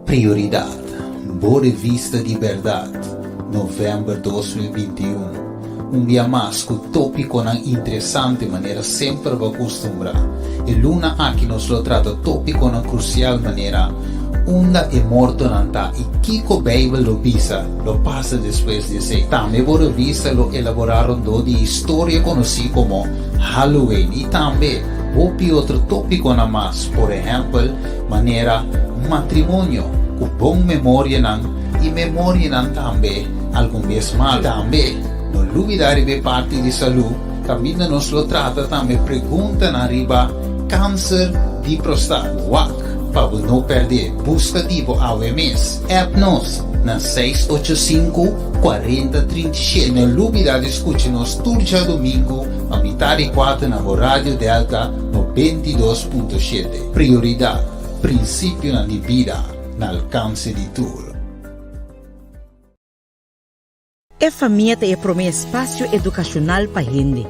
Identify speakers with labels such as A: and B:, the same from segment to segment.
A: Prioridad, bo revista di berdad, november 2021. Un dia mas cu topiconan interesante manera semper bo a custumbra. E luna aki nos lo trata topiconan crucial manera, Unda e mortonan ta y kico Bijbel lo bisa lo pasa despues di esey. Tambe bo revista lo elabora rondó di historia conoci como Halloween y tambe hopi otro topiconan mas, por ehempel manera matrimonio cu bon memorianan y memorianan tambe algun bes malo. Tambe no lubida riba e parti di salú caminda nos lo trata tambe preguntanan riba cancer di prostat. Wak pa bo no perde. Busca di bo awe mes. App nos na 685 40 37. No lubida di scucha nos tur djadomingo pa mitad di cuater na bo Radio Delta 92.7. Prioridad, principionan di bida na alcance di tur.
B: E famia ta e promé espasio edukashonal pa hende.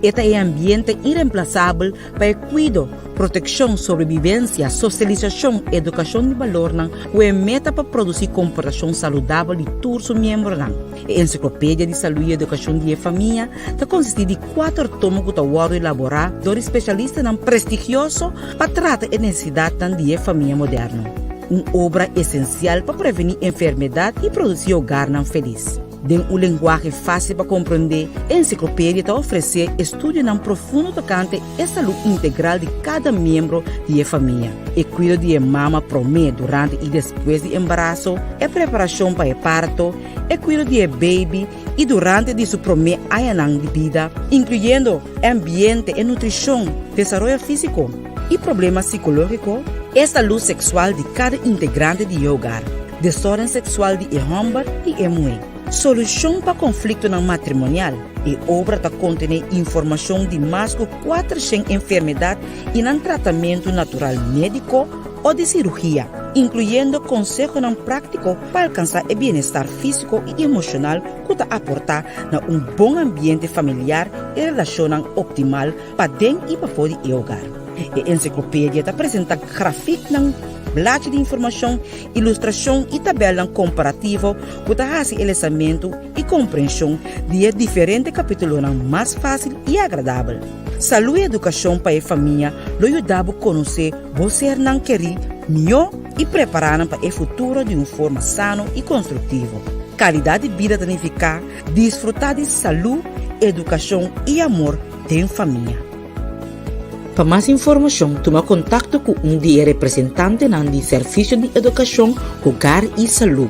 B: E ta e ambiente iremplasabel pa e kuido, protekshon, sobrebibensia, sosialisashon, edukashon di balornan ku e meta pa produsí komportashon saludabel di tur su miembronan. E Ensiklopedia di Salú i Edukashon di e Famia ta konsistí di kuater tomo ku ta wòrdu elaborá dor di spesialistanan prestigioso pa trata e nesesidatnan di e famia moderno. Un obra esensial pa prevení enfermedat i produsí hogarnan felis. Den un lenguahe fásil pa komprondé, e ensiklopedia ta ofresé estudionan profundo tokante e salú integral di kada miembro di e famia, e kuido di e mama promé, durante i despues di embaraso, e preparashon pa e parto, e kuido di e beibi i durante di su promé añanan di bida, inkluyendo e ambiente, e nutrishon, desaroyo físiko i problema sikológiko, e salú seksual di kada integrante di e hogar, desórden seksual di e hòmber i e muhé, solushon pa konfliktonan matrimonial. E obra ta kontené informashon di mas ku kuatershen enfermedat i nan tratamentu natural médiko o di sirugia, inkluyendo konsehonan práktiko pa alkansá e bienestar físiko i emoshonal ku ta aportá na un bon ambiente familiar i relashonnan optimal paden i pafó di e hogar. E ensiklopedia ta presentá grafiknan, blachi di informashon, ilustrashon i tabèlnan komparativo ku ta hasi e lesamentu i komprenshon di e diferente kapítulonan mas fásil i agradabel. Salú i edukashon pa e famia lo yuda bo konosé bo sernan kerí. mihó i prepará nan pa e futuro di un forma sano i konstruktivo. Kalidat di bida ta nifiká disfrutá di salú, edukashon i amor den famia. Pa mas informashon tuma kontakto ku un di e representantenan di Servisio di Edukashon, Hogar i Salú.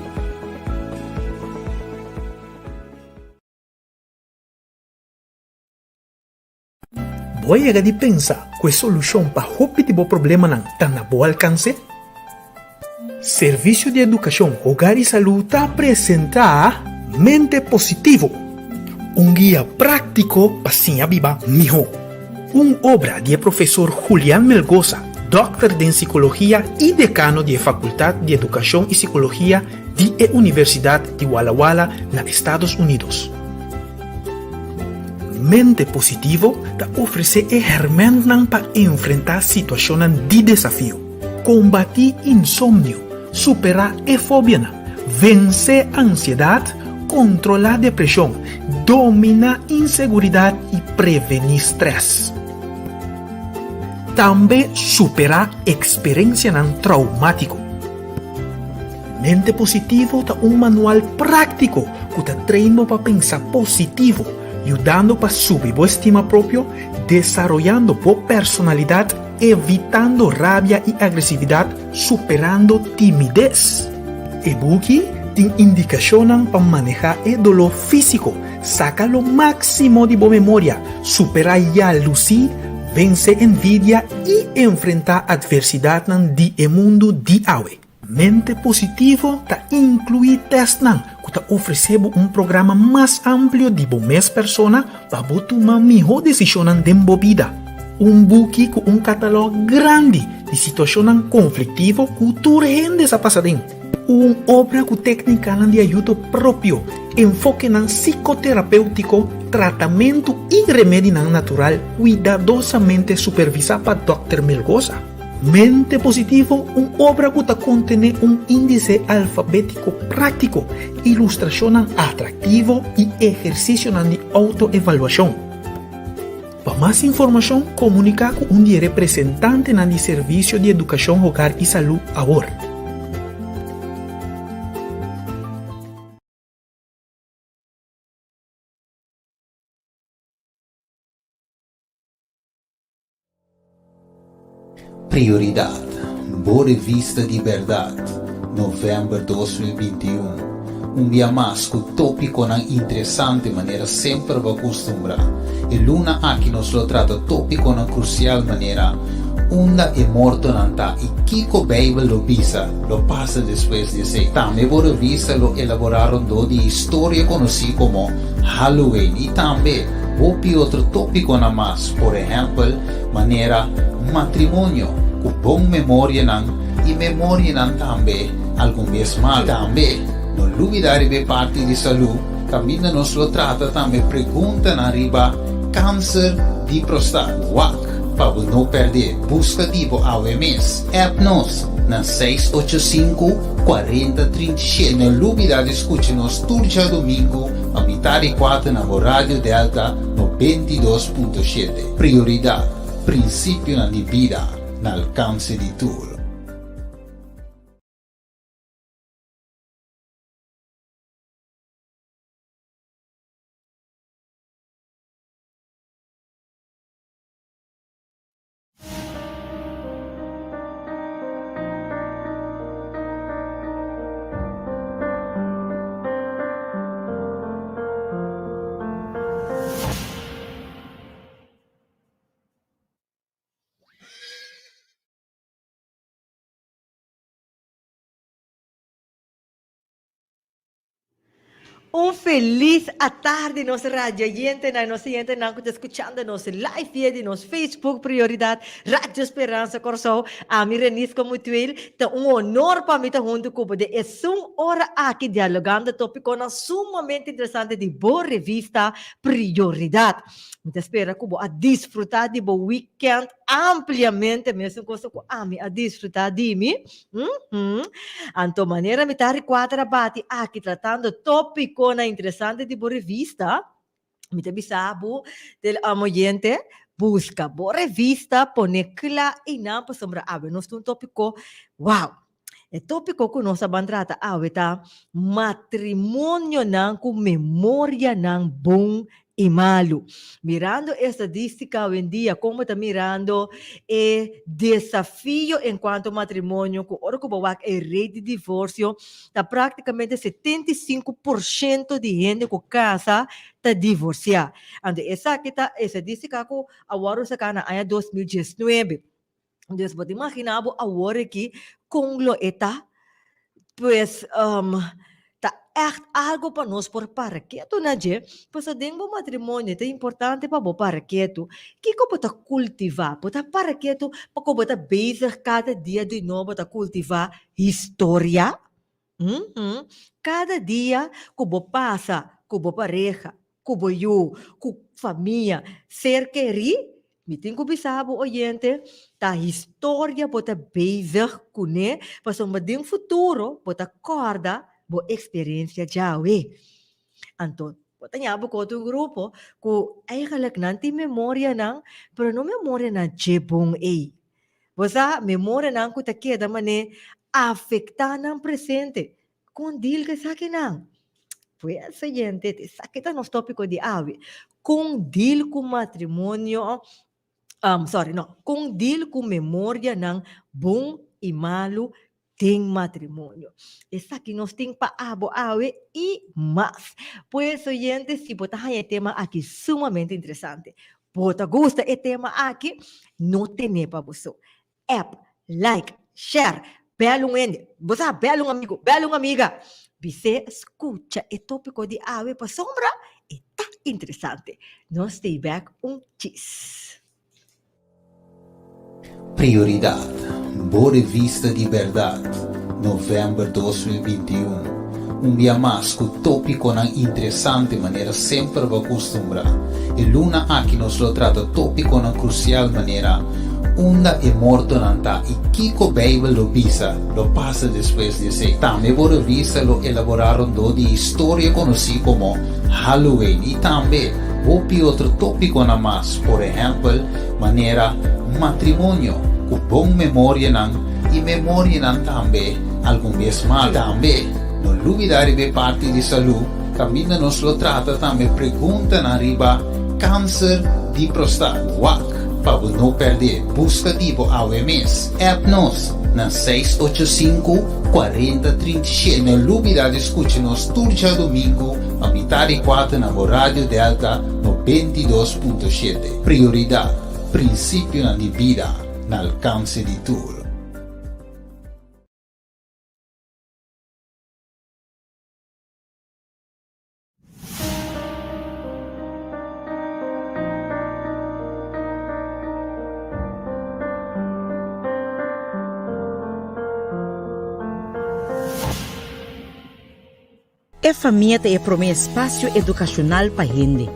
C: Bo a yega di pensa ku e solushon pa hopi di bo problemanan ta na bo alkanse? Servisio di Edukashon, Hogar i Salú ta presentá Mente Positivo, un guia práktiko pa siña biba mihó. Un obra di e profesor Julian Melgoza, dòkter den sikologia i dekano di e Fakultat di Edukashon i Sikologia di e Universidat di Walla Walla na Estados Unidos. Mente positivo ta ofresé e hèrmèntnan pa enfrentá situashonnan di desafio, kombatí insomnio, superá e fobianan, vensé ansiedat, kontrolá depreshon, dominá inseguridat i prevení strès. Tambe superá eksperensianan traumátiko. Mente Positivo ta un manual práktiko ku ta train bo pa pensa positivo, yudando pa subi bo estima propio, desaroyando bo personalidat, evitando rabia i agresividat, superando timides. E buki tin indikashonnan pa manehá e doló físiko, saka lo máksimo di bo memoria, superá yalusí, vense envidia i enfrentá atversidatnan di e mundu di awe. Mente positivo ta inkluí tèstnan ku ta ofresé bo un programa mas amplio di bo mes persona pa bo tuma mihó desishonnan den bo bida. Un buki ku un katalòg grandi di situashonnan konfliktivo ku tur hende sa pasa den. Un obra ku téknikanan di ayudo propio, enfokenan sikoterapéutiko, tratamentu i remedinan natural kuidadosamente supervisá pa Dòkter Melgoza. Mente Positivo, un obra ku ta kontené un índise alfabétiko práktiko, ilustrashonnan atraktivo i ehersisionan di outoevaluashon. Pa mas informashon, komuniká ku un di e representantenan di Servisio di Edukashon Hogar i Salú awor.
A: Prioridad, bo revista di berdad, november 2021. Un bia mas cu topiconan interesante manera semper bo a custumbra. E luna aki nos lo trata topiconan crucial manera, Unda e mortonan ta y kico Bijbel lo bisa lo pasa despues di esey. Tambe bo revista lo elabora rondó di historia conoci como Halloween y tambe hopi otro topiconan mas, por ehempel manera matrimonio cu bon memorianan y memorianan tambe algun bes malo. Tambe no lubida riba e parti di salud caminda nos lo trata tambe preguntanan riba cancer di prostat. Wak pa bo no perde. Busca di bo awe mes. App nos na 685 40 37. No lubida di scucha nos tur djadomingo pa mitad di cuater na bo Radio Delta 92.7. Prioridad, Prinsipionan di bida na alkanse di tur.
D: Un felis atardi nos radioyentenan y nos oyentenan cu ta escuchando nos live via di nos Facebook Prioridad Radio Speransa Corsou. Ami Renisca Mutueel, ta un honor pa mi ta hunto cu bo den esun ora aki dialogando topiconan sumamente interesante di bo revista Prioridad. Mi ta spera cu bo a disfruta di bo weekend ampliamente mesun cosa cu ami a disfruta di mi. Anto manera mi ta rikuater a bati aki tratando tópikonan interesante di bo revista, mi ta bisa bo, tel amo oyente, Buska bo revista, pone kla einan pasobra awe nos tin un tópiko, wow! E tópiko ku nos a ban trata awe ta matrimonionan ku memorianan bon i malu. Mirando e estadístika awendia, kon bo ta mirando e desafio enkuanto matrimonio ku ora ku bo wak e rate di divorsio ta práktikamente 75% di hende ku kasa ta divorsiá. Anto esaki ta estadístika ku a wòrdu saká na aña 2019. Dus bo ta imaginá bo awor aki kon lo e ta? Pues, ta ègt algu pa nos por para ketu na dje, pasobra den bo matrimonio ta importante pa bo para ketu. Kiko bo ta kultivá? Bo ta para ketu pa ku bo ta bezig kada dia di nobo ta kultivá historia? Kada dia ku bo pasa ku bo pareha, ku bo yu, ku famia, ser kerí, mi tin ku bisa bo oyente, ta historia bo ta bezig kuné pasobra den futuro bo ta kòrda bo eksperensia djawe. Anto bo ta ña bo ku otro grupo ku eigenlijk nan tin memorianan, pero no memorianan dje bon ei. Bo sa, memorianan ku ta keda manera afektá nan presente. Kon deal ku esakinan? Pues, oyente, esaki ta nos tópiko di awe. Kon deal ku matrimonio, sorry, no, kon deal ku memorianan bon i malu den matrimonio. Esaki nos tin pa abo awe i mas. Pues oyente, si bo ta haña e tema aki sumamente interesante, bo ta gusta e tema aki, no tene pa bo so. App, like, share, bel un hende, bo sa bel un amigo, bel un amiga. Bis'é skucha e tópiko di awe pasobra e ta interesante. Nos stay back un chis.
A: Prioridat, Bo revista di bèrdat, novèmber 2021, Un bia mas ku tópikonan interesante manera semper bo a kustumbrá. E luna aki nos lo trata tópikonan krusial manera, Unda e mortonan ta i kiko Beibel lo bisa lo pasa despues di esei? Tambe bo revista lo elaborá rondó di historia konosí komo Halloween i tambe hopi otro tópikonan mas, por ehèmpel manera matrimonio ku bon memorianan i memorianan tambe algun bes malu. Tambe no lubidá riba e parti di salú kaminda nos lo trata tambe preguntanan riba kanser di prostat. Wak pa bo no pèrdè! Buska di bo awe mes. App nos na 685 40 37. No lubidá di skucha nos tur djadumingu pa mitá di kuater na bo Radio Delta 92.7. Prioridat, prinsipionan di bida na alkanse di tur.
B: E famia ta e promé espasio edukashonal pa hende.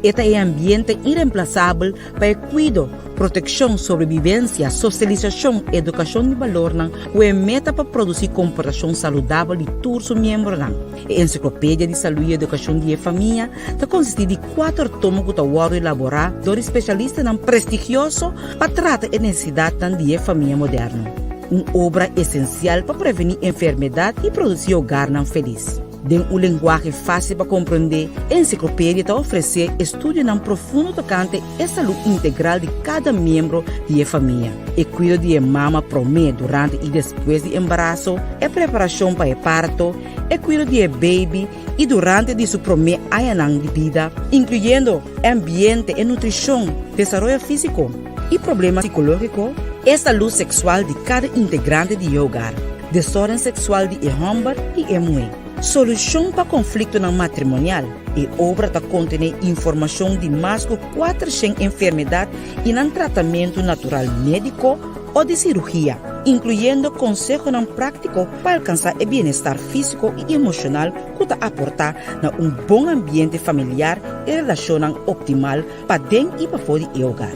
B: E ta e ambiente iremplasabel pa e kuido, protekshon, sobrebibensia, sosialisashon, edukashon di balornan ku e meta pa produsí komportashon saludabel di tur su miembronan. E Ensiklopedia di Salú i Edukashon di e Famia ta konsistí di kuater tomo ku ta wòrdu elaborá dor di spesialistanan prestigioso pa trata e nesesidatnan di e famia moderno. Un obra esensial pa prevení enfermedat i produsí hogarnan felis. Den un lenguahe fásil pa komprendé, e ensiklopedia ta ofresé estudionan profundo tokante e salú integral di kada miembro di e famia, e kuido di e mama promé, durante i despues di embaraso, e preparashon pa e parto, e kuido di e beibi i durante di su promé añanan di bida, inkluyendo e ambiente, e nutrishon, desaroyo físiko i problema sikológiko, e salú seksual di kada integrante di e hogar, desórden seksual di e hòmber i e muhé, solushon pa konfliktonan matrimonial. E obra ta kontené informashon di mas ku kuatershen enfermedat i nan tratamentu natural médiko o di sirugia, inkluyendo konsehonan práktiko pa alkansá e bienestar físiko i emoshonal ku ta aportá na un bon ambiente familiar i relashonnan optimal paden i pafó di e hogar.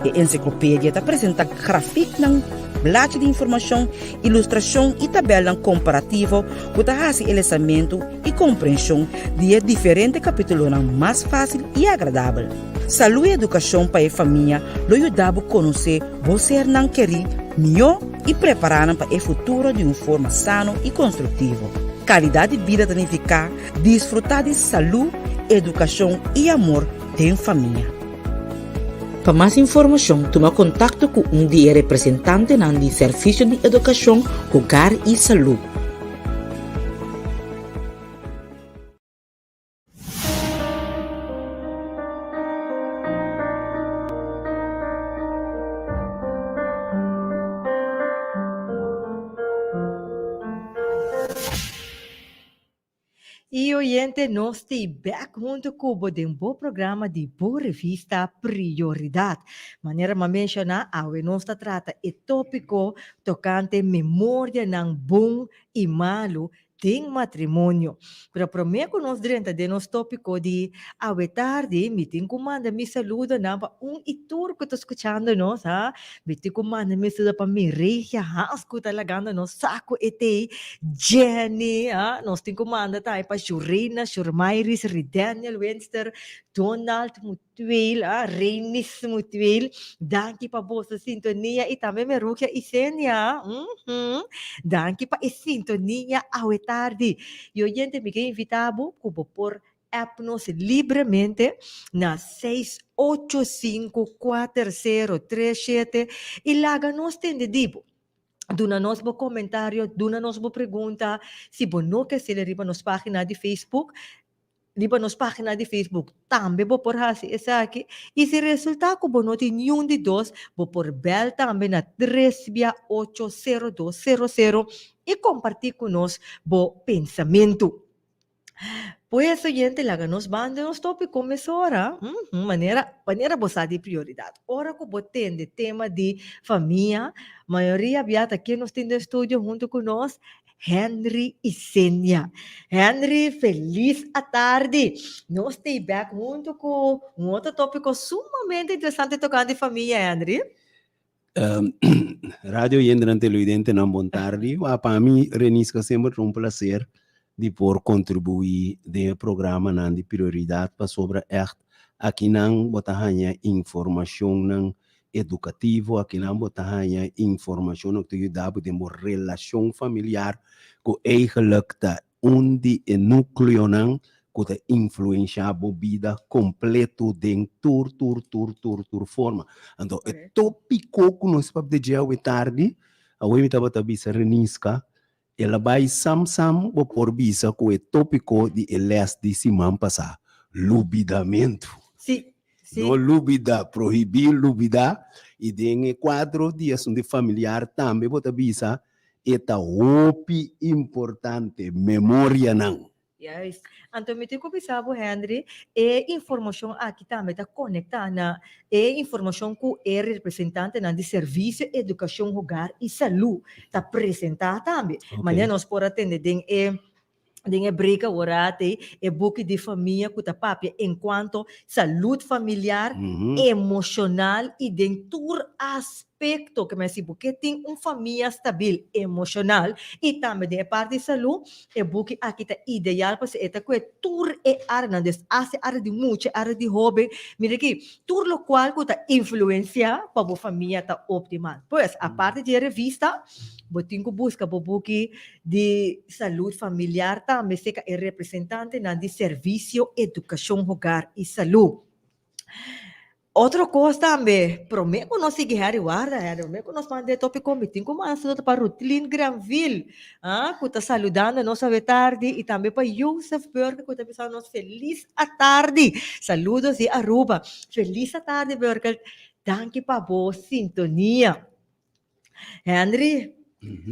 B: E ensiklopedia ta presentá grafiknan, blachi di informashon, ilustrashon i tabèlnan komparativo ku ta hasi e lesamentu i komprenshon di e diferente kapítulonan mas fásil i agradabel. Salú i edukashon pa e famia lo yuda bo konosé bo sernan kerí mihó i prepará nan pa e futuro di un forma sano i konstruktivo. Kalidat di bida ta nifiká disfrutá di salú, edukashon i amor den famia. Pa mas informashon tuma kontakto ku un di e representantenan di Servisio di Edukashon, Hogar i Salú.
D: Y oyente nos t'ey bek hunto cu bo den bo programa di bo revista Prioridad. Manera m'a menciona awe nos ta trata e topico tocante memorianan bon y malo den matrimonio. Pero prome cu nos drenta den nos topico di awe tardi, mi tin cu manda mi saludonan pa un y tur cu ta scuchando nos, ha. Mi tin cu manda mi saludo pa mi Regia Hans cu ta lagando nos sa cu e t'ey, Jenny, ha. Nos tin cu manda tambe pa Shureyna, Shurmairis, Ridaniel Winster, Donald Mutueel, ha, Reinis Mutueel. Danki pa boso sintonia y tambe Merugia Isenia, uhmm. Danki pa e sintonia awe tardi. Y oyente mi ke invita bo cu bo por app nos libremente na 6854037 y laga nos tende di bo. Duna nos bo comentario, duna nos bo pregunta. Si bo no ke haciel riba nos pagina di Facebook, riba nos pagina di Facebook tambe bo por haci esaki. Y si resulta cu bo no tin niun di dos, bo por bel tambe na tres bia ocho sero dos sero sero y comparti cu nos bo pensamento. Pues oyente laga nos ban den nos tópiko mesora. Manera, manera bo sa di prioridat. Ora ku bo tende tema di famia, mayoria bia ta ken nos tin den studio huntu ku nos? Henry Isenia. Henry, felis atardi. Nos t'ei bèk huntu ku un otro tópiko sumamente interesante tokante famia, Henry.
E: Radio oyentenan televidentenan bon tardi. Wa pa mi Renisca semper ta un placer di por contribui den e programanan di prioridad pasobra echt akinan bo ta haña informacionnan educativo, akinan bo ta haña informacionnan cu ta yuda bo den bo relacion familiar cu eigenlijk ta Un di e núkleonan ku ta influenshá bo bida kompleto den tur, tur, tur, tur, tur forma. Anto e tópiko ku nos papia dje awe tardi, awe mi tabata bisa Reniska, el a bai sam sam bo por bisa ku e tópiko di e lès di siman pasá, lubidamentu.
D: Sí, sí.
E: No lubidá, prohibí lubidá, i den e kuadro di asuntu familiar tambe bo ta bisa E ta hopi importante, memorianan.
D: Juist. Anto mi tin ku bisa bo, Henry, e informashon aki tambe ta konektá na e informashon ku e representantenan di Servisio Edukashon Hogar i Salú ta presentá tambe. Manera nos por a tende den e den e break awor ate e buki di famia ku ta papia enkuanto salud familiar, emoshonal i den tur aspekto. Ke men si bo ke tin un famia stabil emoshonal i tambe den e parti di salú, e buki aki ta ideal pasobra e ta kohe tur e áreanan, des hasta e área di mucha, e área di hóben, mira aki, tur lokual ku ta influensiá pa bo famia ta optimal. Pues, aparte di e revista, bo tin ku buska bo buki di salud familiar tambe serka e representantenan di Servisio Edukashon Hogar i Salú. Otro kos tambe, promé ku nos sigui Harry warda Harry, promé ku nos manda e tópiko mi tin ku manda saludo pa Rutlin Granville, ah, ku ta saludando nos awe tardi i tambe pa Joseph Burger ku ta bisando nos felis atardi. Saludos di Aruba. Felis atardi Burger, danki pa bo sintonia. Henry,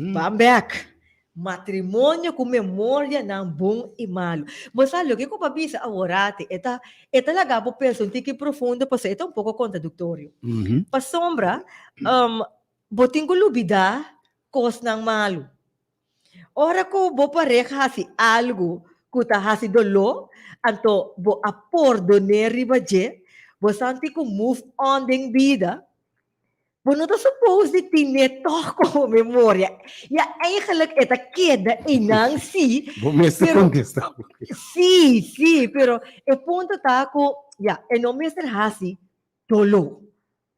D: ban bek. Matrimonio ku memorianan bon i malu. Bo sa loke ku bo a bisa aworati, e ta e ta laga bo pensa un tiki profundo pasobra e ta un poko kontradiktorio. Pasobra bo tin ku lubidá kosnan malu. Ora ku bo pareha hasi algu ku ta hasi doló, anto bo a pordon'é riba dje, bo sa tin ku move on den bida. Bo no ta suppose di tine tòg komo memoria. Ya eigenlijk e ta keda einan sí.
E: Bo mester
D: Pero
E: kontestá.
D: sí, sí, pero e punto ta ku ya, e no mester hasi doló.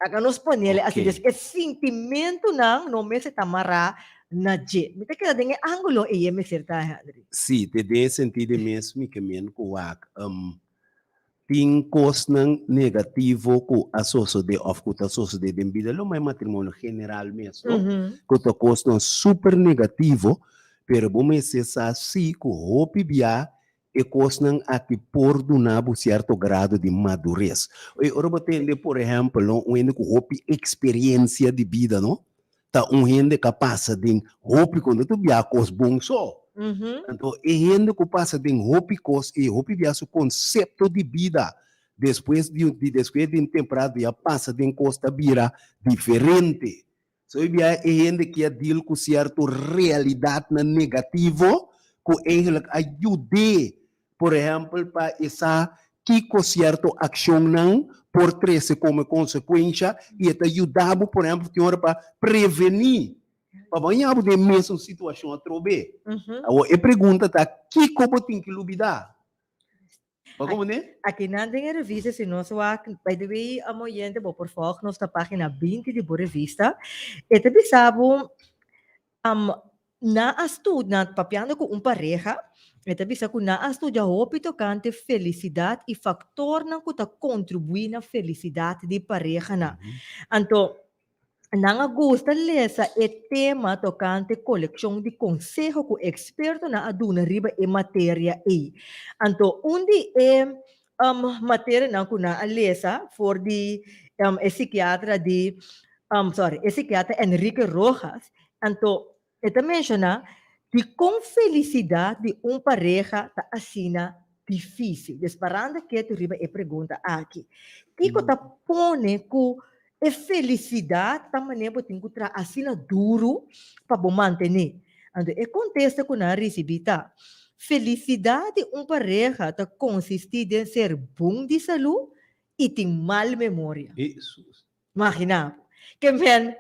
D: Laga nos ponele asi.
E: Ok.
D: Dus e sintimentunan no mester ta mará na dje. Mi ta keda den e ángulo ei e mester ta, Henry.
E: Sí, te den e sentido mes mi ke men ku wak. Um, Tin kosnan negativo ku a sosodé òf ku ta sosodé den bida lo mai matrimonio general mes, no? Ku ta kosnan super negativo, pero bo mester sa si ku hopi bia e kosnan aki por duna bo sierto grado di madures. Oye, ora bo tende por ehèmpel, no, un hende ku hopi eksperiensia di bida, no, ta un hende ka pasa den hopi kos, no ta bia kos bon so. Anto e hende ku pasa den hopi kos i hopi bia su konsepto di bida despues di di despues di un temporada di a pasa den kos ta bira diferente. So hopi bia e hende ke a deal ku sierto realidatnan negativo ku eigenlijk a yud'é Por ehèmpel, pa e sa kiko sierto akshonnan por trese komo konsekuensha i e ta yuda bo, por ehèmpel, tin ora pa prevení pa bo haña bo den e mesun situashon atrobe. Awor, e pregunta ta, kiko bo tin ki lubidá? Bo a komprendé?
D: Akinan den e revista, si nos wak, by the way, amo oyente, bo por volg nos na página 20 di bo revista, e ta bisa bo, Nan a studia, nan papiando ku un pareha, e ta bisa ku nan a studia hopi tokante felisidat i faktornan ku ta kontribuí na felisidat di parehanan. Anto, nan a gusta lesa e tema tokante kolekshon di konseho ku ekspertonan a duna riba e materia ei. Anto, un di e materianan ku nan a lesa for di e sikiatra di, sorry, e sikiatra Enrique Rojas, Anto e ta menshoná dikon felisidat di un pareha ta asina difísil. Dus parando ketu riba e pregunta aki, kiko ta pone ku e felisidat ta manera bo tin ku traha asina duru pa bo mantené? Anto e kontesta ku nan a risibí ta, Felisidat di un pareha ta konsistí den ser bon di salú i tin mal memoria. Imaginá bo. Ke men,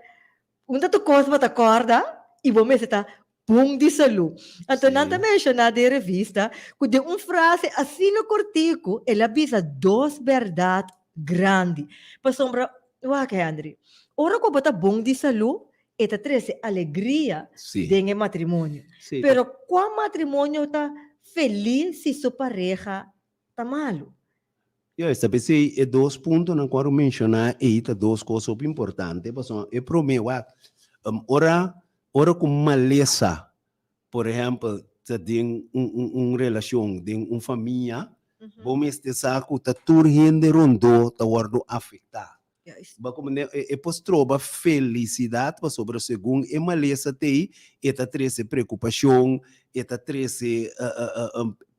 D: un ta tur kos bo ta kòrda i bo mester ta bon di salú. Anto nan ta menshoná den e revista ku den un frase asina kortiku el a bisa dos bèrdat grandi. Pasobra, wak Henry, ora ku bo ta bon di salú, e ta trese alegria den e matrimonio. Pero kua matrimonio ta felis si su pareha ta malu?
E: Juist, ta p'esei e dos puntonan ku a menshoná ei ta dos kos hopi importante, pasobra e promé wak, ora ora ku malesa, por ehèmpel, ta den un un un relashon, den un famia, bo mester sa ku ta tur hende rondó ta wòrdu afektá.
D: Juist.
E: Bo a comprende? E, e por stroba felicidad pasobra segun e malesa t'ei, e ta trece preocupacion, e ta trece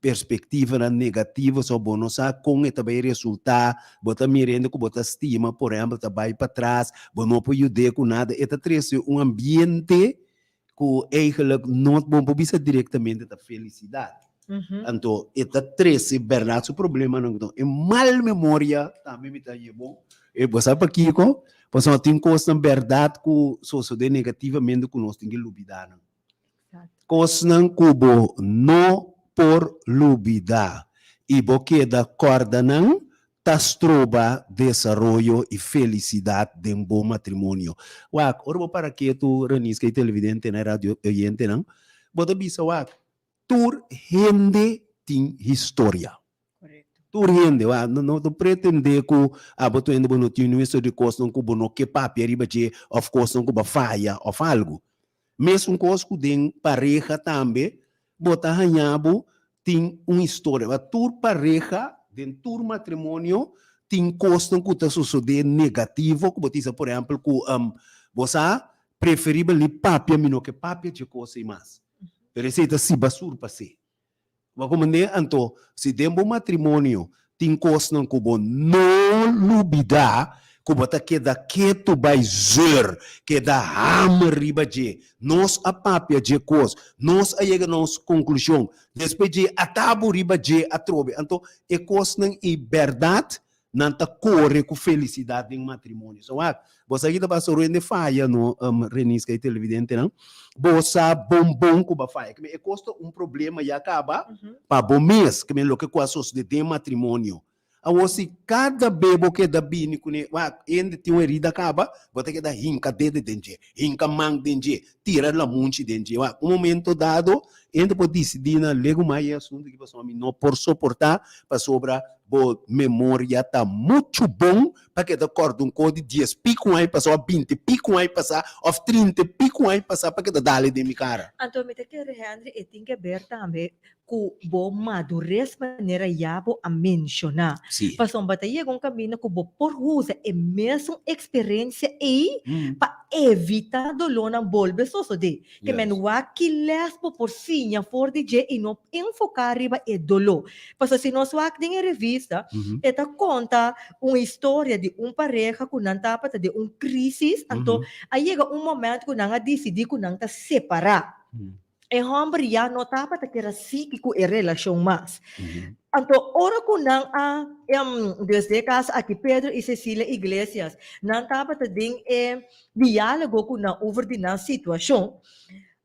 E: perspectivanan negativo, so bo no sa con e ta bay resulta, bo ta mira hende cu bo ta stima, por ehempel, ta bay patras, bo no por yud'é cu nada, e ta trece un ambiente ku eigenlijk no bo por bisa direktamente ta felisidat. Anto e ta trese bèrdat su problemanan ku e mal memoria tambe mi ta haña bon. E bo sa pakiko? Pasobra tin kosnan bèrdat ku sosodé negativamente ku nos tin ke lubidá nan. Kosnan ku bo no por lubidá i bo keda kòrda nan ta stroba desaroyo i felisidat den bo matrimonio. Wak, ora bo para ketu, Reniska i televidentenan i radio oyentenan, bo ta bisa wak, tur hende tin historia. Tur hende, wak, no no pretende ku abo tur hende bo no tin un historia di kosnan ku bo no ke papia riba dje òf kosnan ku bo a faya òf algu. Mesun kos ku den pareha tambe, bo ta haña bo tin un historia. Ba tur pareha, den tur matrimonio, tin kosnan ku ta sosodé negativo, ku bo ta bisa, por ehèmpel, ku bo sa, preferibel ni papia, mi no ke papia dje kos ei mas. Pero esei ta si basur pas'é. Bo a komprendé? Anto, si den bo matrimonio tin kosnan ku bo no lubidá, ku bo ta keda ketu bai zeur, keda hamer riba dje. Nos a papia dje kos, nos a yega na nos konklushon, despues dje a tabu riba dje atrobe. Anto e kosnan ei bèrdat? nan ta kore ku felisidat den matrimonio. So wak, bo sa ki ta pasa ora hende faya no, Reniska i televidentenan, bo sa bon bon ku bo a faya. Kimen e kos ta un problema ya kaba pa bo mes, kimen loke ku a sosode den matrimonio. Awor si kada be bo keda bini kuné, wak, hende tin un herida kaba, bo ta keda hinka dede den dje, hinka man den dje, tira lamunchi den dje. Wak, un momento dado, hende por disidí na legumai e asuntu aki pasobra mi no por soportá, pasobra bo memoria ta muchu bon pa keda kòrda un kos di dies piku aña pasá òf binti piku aña pasá òf trinta i piku aña pasá pa keda dal den mi kara.
D: Anto mi ta kere, Henry, e tin ke ber tambe ku bo madures manera ya bo a menshoná.
E: Sí.
D: Pasobra ta yega un kaminda ku bo por usa e mesun eksperensia ei pa evitá dolónan bolbe sosodé. Ke men wak ki lès bo por siña for di dje i no enfoká riba e doló. Pasobra si nos wak den e revista, e ta konta un historia di un pareha ku nan tabata den un krísis, anto a yega un momènt ku nan a disidí ku nan ta separá. E hòmber ya no tabata kier a sigui ku e relashon mas. Anto ora ku nan a, dus den e kaso aki Pedro i Cecilia Iglesias, nan tabata den e diálogo ku nan over di nan situashon,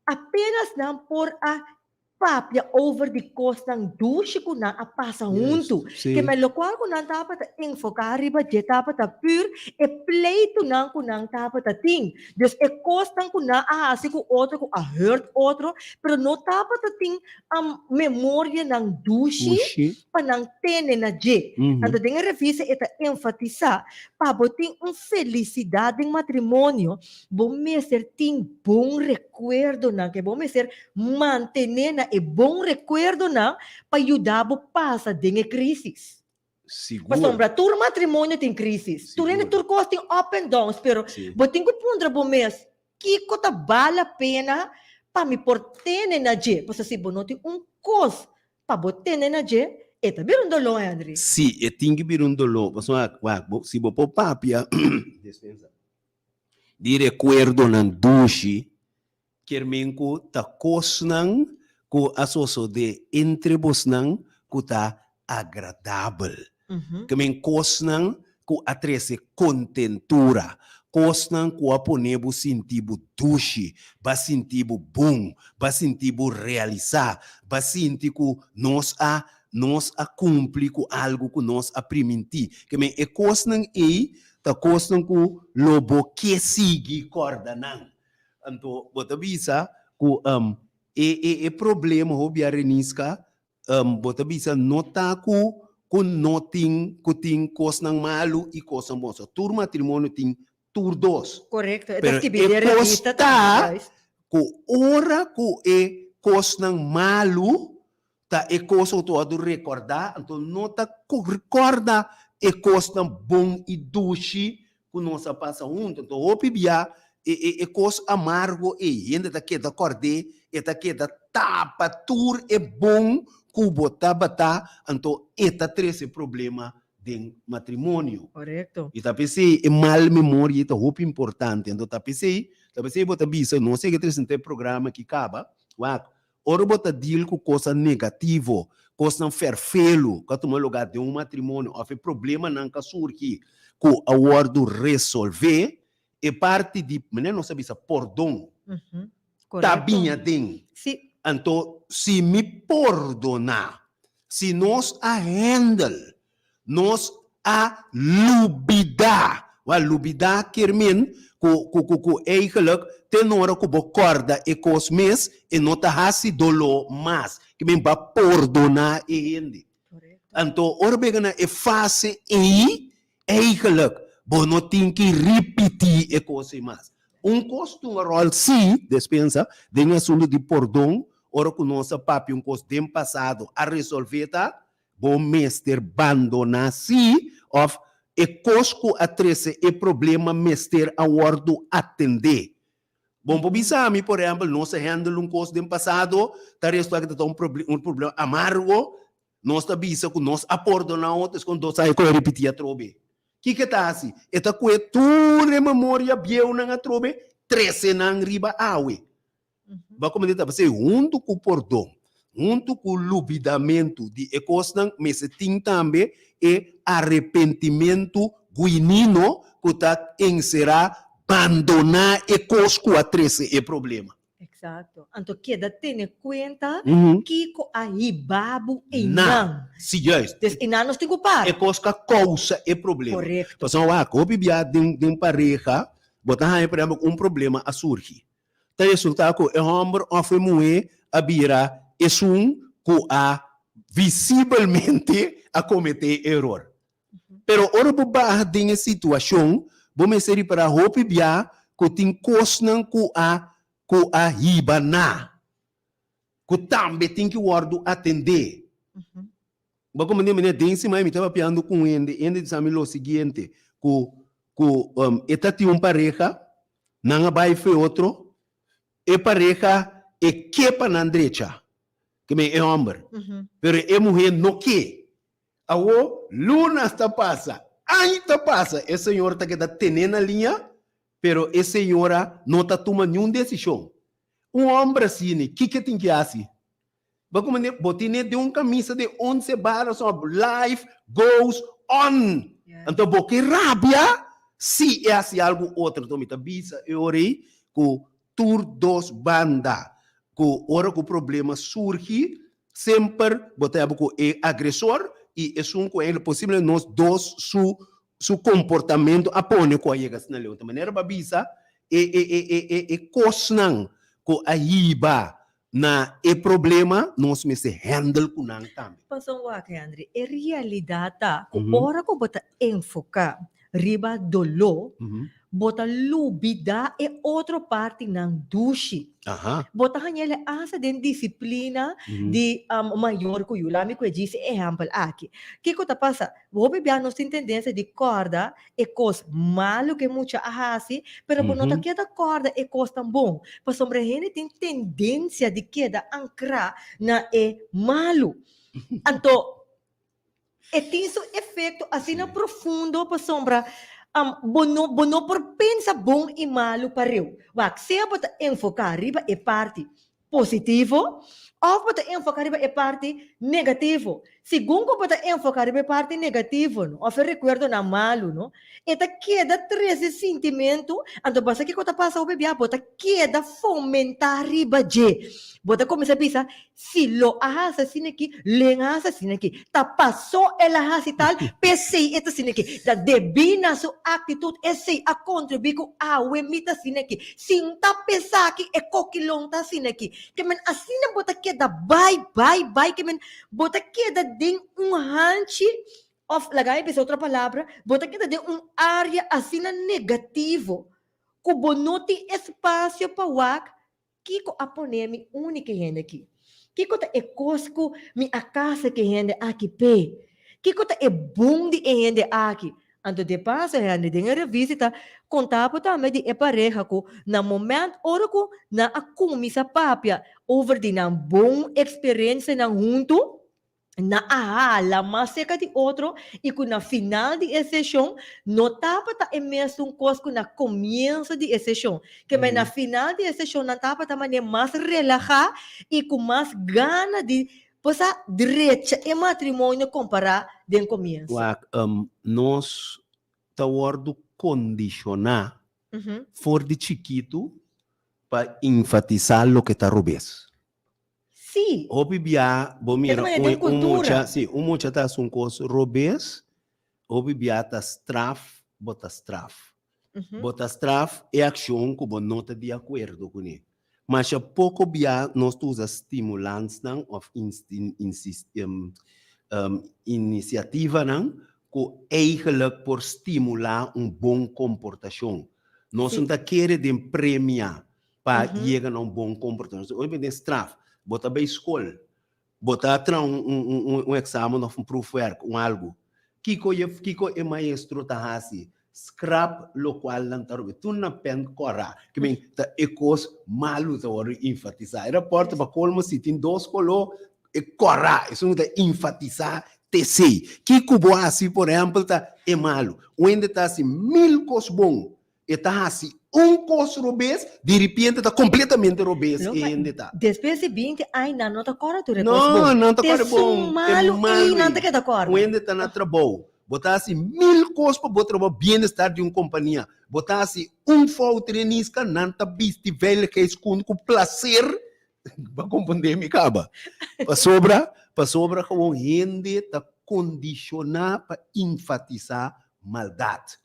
D: apenas nan por a papia over di kosnan dushi ku nan a pasa huntu.
E: Sí.
D: Ke men lokual ku nan tabata enfoká riba dje tabata pur e pleitunan ku nan tabata tin. Dus e kosnan ku nan a hasi ku otro ku a hurt otro, pero no tabata tin um, memorianan dushi
E: Dushi.
D: pa nan tene na dje. Anto den e revista e ta enfatisá, pa bo tin un felisidat den matrimonio, bo mester tin bon rekuerdonan, ke bo mester mantené na e bon rekuerdonan pa yuda bo pasa den e krísis.
E: Sigur.
D: Pasobra tur matrimonio tin crisis. Tur hende,
E: Sigur.
D: tur cos tin up and downs, pero
E: Sí.
D: bo tin cu puntra bo mes, kico ta bal la pena pa mi por tene na dje? Pasobra si bo no tin un cos pa bo tene na dje, e ta bira un dolor, Henry.
E: Sí, e tin ki bira un dolor. Pasobra, wak, bo, si bo por papia, dispensa, di recuerdonan dushi, Kier men ku ta kosnan ku a sosodé entre bosnan ku ta agradabel. Ke men kosnan ku a trese kontentura, kosnan ku a pone bo sinti bo dushi, ba sinti bo bon, ba sinti bo realisá, ba sinti ku nos a nos a kumpli ku algu ku nos a primintí. Ke men e kosnan ei ta kosnan ku lo bo ke sigui kòrda nan. Anto bo ta bisa ku e e e problema hopi a Reniska bo ta bisa no ta ku ku no tin ku tin kosnan malu i kosnan bon. So tur matrimonio tin tur dos.
D: Korekto, e ta
E: Pero
D: skibi
E: e
D: den
E: kos
D: revista
E: ta
D: tambe, juist.
E: ku ora ku e kosnan malu Ta e kos ku ta wòrdu rekòrdá, anto no ta kòrda e kosnan bon i dushi ku nos a pasa huntu. Anto hopi bia e e e kos amargo ei, hende ta keda kòrd'é, e ta keda tapa tur e bon ku bo tabata, anto e ta trese problema den matrimonio.
D: Korekto.
E: I ta p'esei e mal memoria ei ta hopi importante. Anto ta p'esei, ta p'esei bo ta bisa, nos e ke trese e programa aki kaba, wak, Ora bo ta deal ku kosnan negativo, kosnan ferfelu ku a tuma lugá den un matrimonio òf e problemanan ku a surgi ku a wòrdu resolvé, e parti di, manera nos a bisa, pordon ta bini aden. Anto, si mi pordoná, si nos a handle Nos a lubidá. Wèl, lubidá kier men ku ku ku ku eigenlijk te nora ku bo kòrda e kos mes, e no ta hasi doló mas. Ke men bo a pordoná e hende. Anto ora bo yega na e fase ei, eigenlijk bo no tin ki ripití e kos ei mas. Un kos ta un ròl sí, despensa, den e asuntu di pordon, ora ku nos a papia un kos den pasado a resolvé ta, Bo mester bandoná sí òf e kos ku a trese e problema mester a wòrdu atendé. Bo por bisa mi, por ehèmpel, nos a hèndel un kos den pasado, ta resto aki ta ta un un problema amargo, nos ta bisa ku nos a pordoná otro, es kon dos aña ku a ripití atrobe. Kiko e ta hasi? E ta kue tur e memoria bieunan atrobe, trese nan riba awe. Bo a komende ta pasei huntu ku pordon. Huntu ku lubidamentu di e kosnan mester tin tambe e arepentimentu guinino ku ta enserá bandoná e kos ku a trese e problema.
D: Eksakto. Anto keda tene kuenta kiko a hiba bo einan.
E: Si, juist.
D: Dus einan nos tin ku para.
E: E kos ku a kousa e problema.
D: Korekto.
E: Pasobra wak, hopi bia den pareha bo ta haña por ehèmpel ku un problema a surgi. Ta resultá ku e hòmber òf e muhé a bira esun ku a visibelmente a kometé e eror. Pero ora bo baha den e situashon, bo mester ripará hopi bia ku tin kosnan ku a ku a hiba na, ku tambe tin ki wòrdu atendé. Bo a komprendé manera den siman mi ta papiando ku un hende, e hende bisa mi lo siguiente, ku ku e ta tin un pareha, nan a bai for e otro, e pareha e ke pa nan drecha, ke men e hòmber, pero e muhé no ke. Awo lunas ta pasa, aña ta pasa, e señor ta keda tené na liña, pero e señora no ta tuma niun desishon. Un hòmber asina, kiko e tin ki hasi? Bo kuma ne, bo tine den un camisa de once baras of life goes on. Anto bo ke rabia si e hasi algo otro. Anto mi ta bisa e ora ei ku tur dos banda ku ora ku problema surgi semper bo ta yaba ku e agresor i esun ku eigenlijk posiblemente nos dos su su komportamento a pone ku a yega asina leu. Anto manera bo a bisa e e e e e e kosnan ku a hiba Na e problema nos mester handle ku nan tambe.
D: Pasobra wak, Henry, e realidat ta ku ora ku bo ta enfoká riba doló, bo ta lubidá e otro partinan dushi. Bo ta haña el hasta den disiplina di mayor ku yu. Laat mi ku e djis e ehèmpel aki. Kiko ta pasa? Hopi bia nos tin tendensia di kòrda e kos malu ku e mucha a hasi, pero bo no ta keda kòrda e kosnan bon, pasobra hende tin tendensia di keda ankrá na e malu. Anto, e tin su efekto asina profundo pasobra bo no bo no por pensa bon i malu pareu. Wak, sea bo ta enfoká riba e parti positivo òf bo ta enfoká riba e parti negativo. Segun ku bo ta enfoká riba e parti negativo no, òf e rekuerdonan malu no, e ta keda trese sintimentu, anto bo sa kiko ta pasa hopi bia? Bo ta keda fomentá riba dje. Bo ta kuminsá bisa, Si lo a hasi asina aki, lo en a hasi asina aki. Ta pasó el a hasi tal, p'esei e ta asina aki. Ta debí na su aktitut esei a kontribuí ku awe mi ta asina aki. Si N ta pensa aki e kokilon ta asina aki. Ke men asina bo ta keda bai, bai, bai, ke men bo ta keda den un hanchi of laga mi bisa otro palabra, bo ta keda den un area asina negativo ku bo no tin espasio pa wak Kiko a pone mi uni ku e hende aki? Kiko ta e kos ku mi a kasa ku e hende aki p'e? Kiko ta e bon di e hende aki? Anto de paso hende den e revista ta konta bo tambe di e pareha ku na moment ora ku nan a kuminsá papia over di nan bon eksperensianan huntu, nan a hala mas serka di otro i ku na final di e seshon no tabata e mesun kos ku na komienso di e seshon. Ke men na final di e seshon nan tabata manera mas relahá i ku mas gana di por sa drecha e matrimonio kompará den komienso.
E: Wak, nos ta wòrdu kondishoná for di chikitu pa enfatisá loke ta robes.
D: Sí.
E: Hopi bia bo mira un un mucha, sí, un mucha ta hasi un kos robes, hopi bia ta straf bo ta straf. Bo ta straf e akshon ku bo no ta di akuerdo kuné. Masha poko bia nos ta usa stimulansnan òf inisiativanan ku eigenlik por stimulá un bon komportashon. Nos no ta kere den premia pa yega na un bon komportamentu. Ora bo den straf, bo ta bai skol, bo ta traha un eksamen òf un proefwerk, un algu. Kiko e kiko e maestro ta hasi? Skrap lokual nan ta roba. Tur na pèn kòrá. Ke men ta e kos malu ta wòrdu enfatisá. E rapòrt pa kolmo si tin dos koló, e kòrá, esun ta enfatisá t'esei. Kiko bo hasi por ehèmpel ta e malu. Un hende ta hasi mil kos bon, e ta hasi. Un kos robes, diripiente ta kompletamente robes
D: No,
E: e
D: pa-
E: hende ta.
D: Despues di 20 aña nan no ta kòrda tur e kos
E: No,
D: bon.
E: nan ta
D: Te
E: kòrda
D: esun
E: bon. E
D: malu ei
E: malu
D: nan
E: ei.
D: ta keda kòrda.
E: Un hende ta na trabou. Bo ta hasi mil kos pa bo trabou bienestar di un kompania. Bo ta hasi un fout reniska, nan ta bisti veiligheidskunde ku plaser. Bo a komprendé mi kaba? Pasobra, pasobra gewoon hende ta kondishoná pa enfatisá maldat.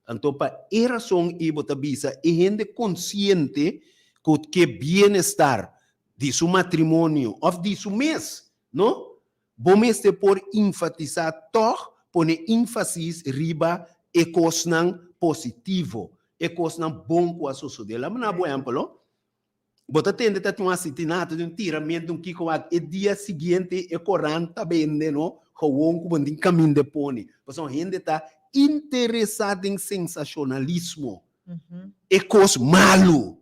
E: Anto pa e rason ei bo ta bisa e hende konsiente ku ke bienestar di su matrimonio òf di su mes, no? Bo mester por enfatisá tòg pone énfasis riba e kosnan positivo, e kosnan bon ku a sosodé. Lama na bo ehèmpel, no? Bo ta tende ta tin un asesinato, tin un tiramento, un kiko wak. E dia siguiente e korant ta bende, no? Gewoon ku bo no tin kaminda e pone. Pasobra hende ta interesá den sensashonalismo. E kos malu.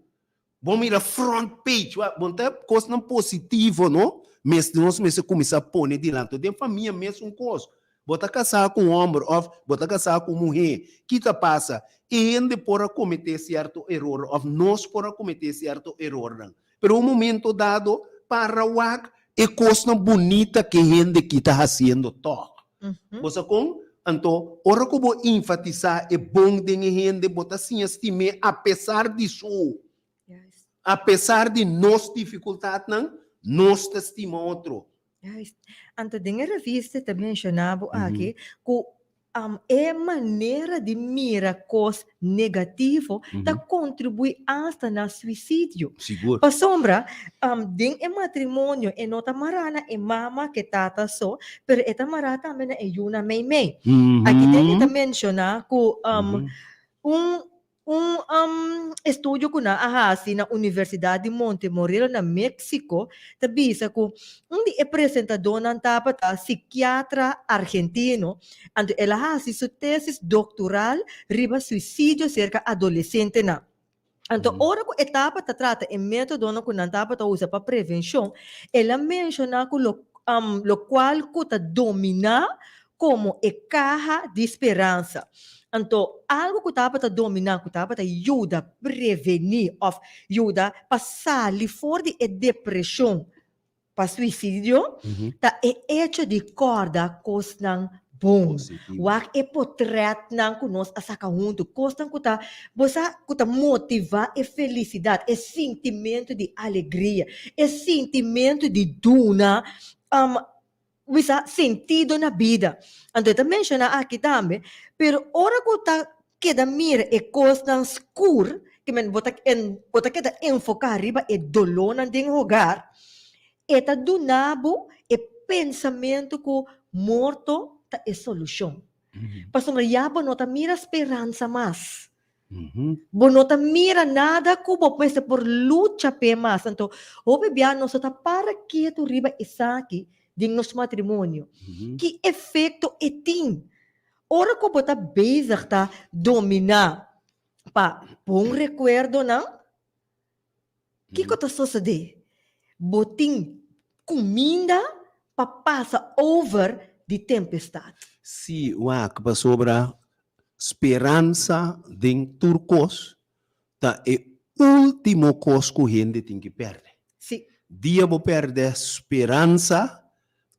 E: Bo mira front page, wak, bo no ta kosnan positivo, no? Mes nos mester kuminsá pone dilanti. Den famia mesun kos. Bo ta kasá ku un hòmber òf bo ta kasá ku un muhé, ki ta pasa? E hende por a kometé sierto eror òf nos por a kometé sierto erornan. Pero un momento dado, para wak e kosnan bunita ku e hende ki ta hasiendo tòg. Bo sa kon? Anto, ora ku bo enfatisá e bon den e hende, bo ta siña stim'é apesar di su. Apesar di nos difikultatnan, nos ta stima otro.
D: Juist. Anto den e revista ta menshoná bo aki ku e manera di mira kos negativo ta kontribuí asta na suisidio.
E: Sigur.
D: Pasobra den e matrimonio e no ta mará na e mama ku e tata so, pero e ta mará tambe na e yunan meimei. Aki den e ta menshoná ku un Un estudio ku nan a hasi na Universidat di Montemorelo na Meksiko ta bisa ku un di e presentadónan tabata sikiatra argentino, anto el a hasi su tesis doktoral riba suisidio serka adolesentenan. Anto ora ku e tabata trata e métodonan ku nan tabata usa pa prevenshon, el a menshoná ku lo lokual ku ta dominá komo e kaha di speransa. Anto, algu ku tabata dominá, ku tabata yuda prevení òf yuda pa sali for di e depreshon pa suisidio, ta e echo di kòrda kosnan bon. Wak e potrètnan ku nos a saka huntu, kosnan ku ta, bo sa, ku ta motivá e felisidat, e sintimentu di alegria, e sintimentu di duna Wisa sentido na bida. Anto e ta menshoná aki tambe, pero ora ku ta keda mira e kosnan skur, ke men bo ta bo ta keda enfoká riba e dolónan den hogar, e ta duna bo e pensamentu ku morto ta e solushon. Pasobra ya bo no ta mira speransa mas. Bo no ta mira nada ku bo mester por lucha p'e mas. Anto, hopi bia nos no ta para ketu riba esaki den nos matrimonio. Ki efekto e tin? Ora ku bo ta bezig ta dominá pa bon rekuerdonan, kiko ta sosodé? Bo tin kuminda pa pasa over di tempestat.
E: Sí, wak, pasobra Speransa den tur kos ta e último kos ku hende tin ki pèrdè.
D: Sí.
E: Dia bo pèrdè speransa,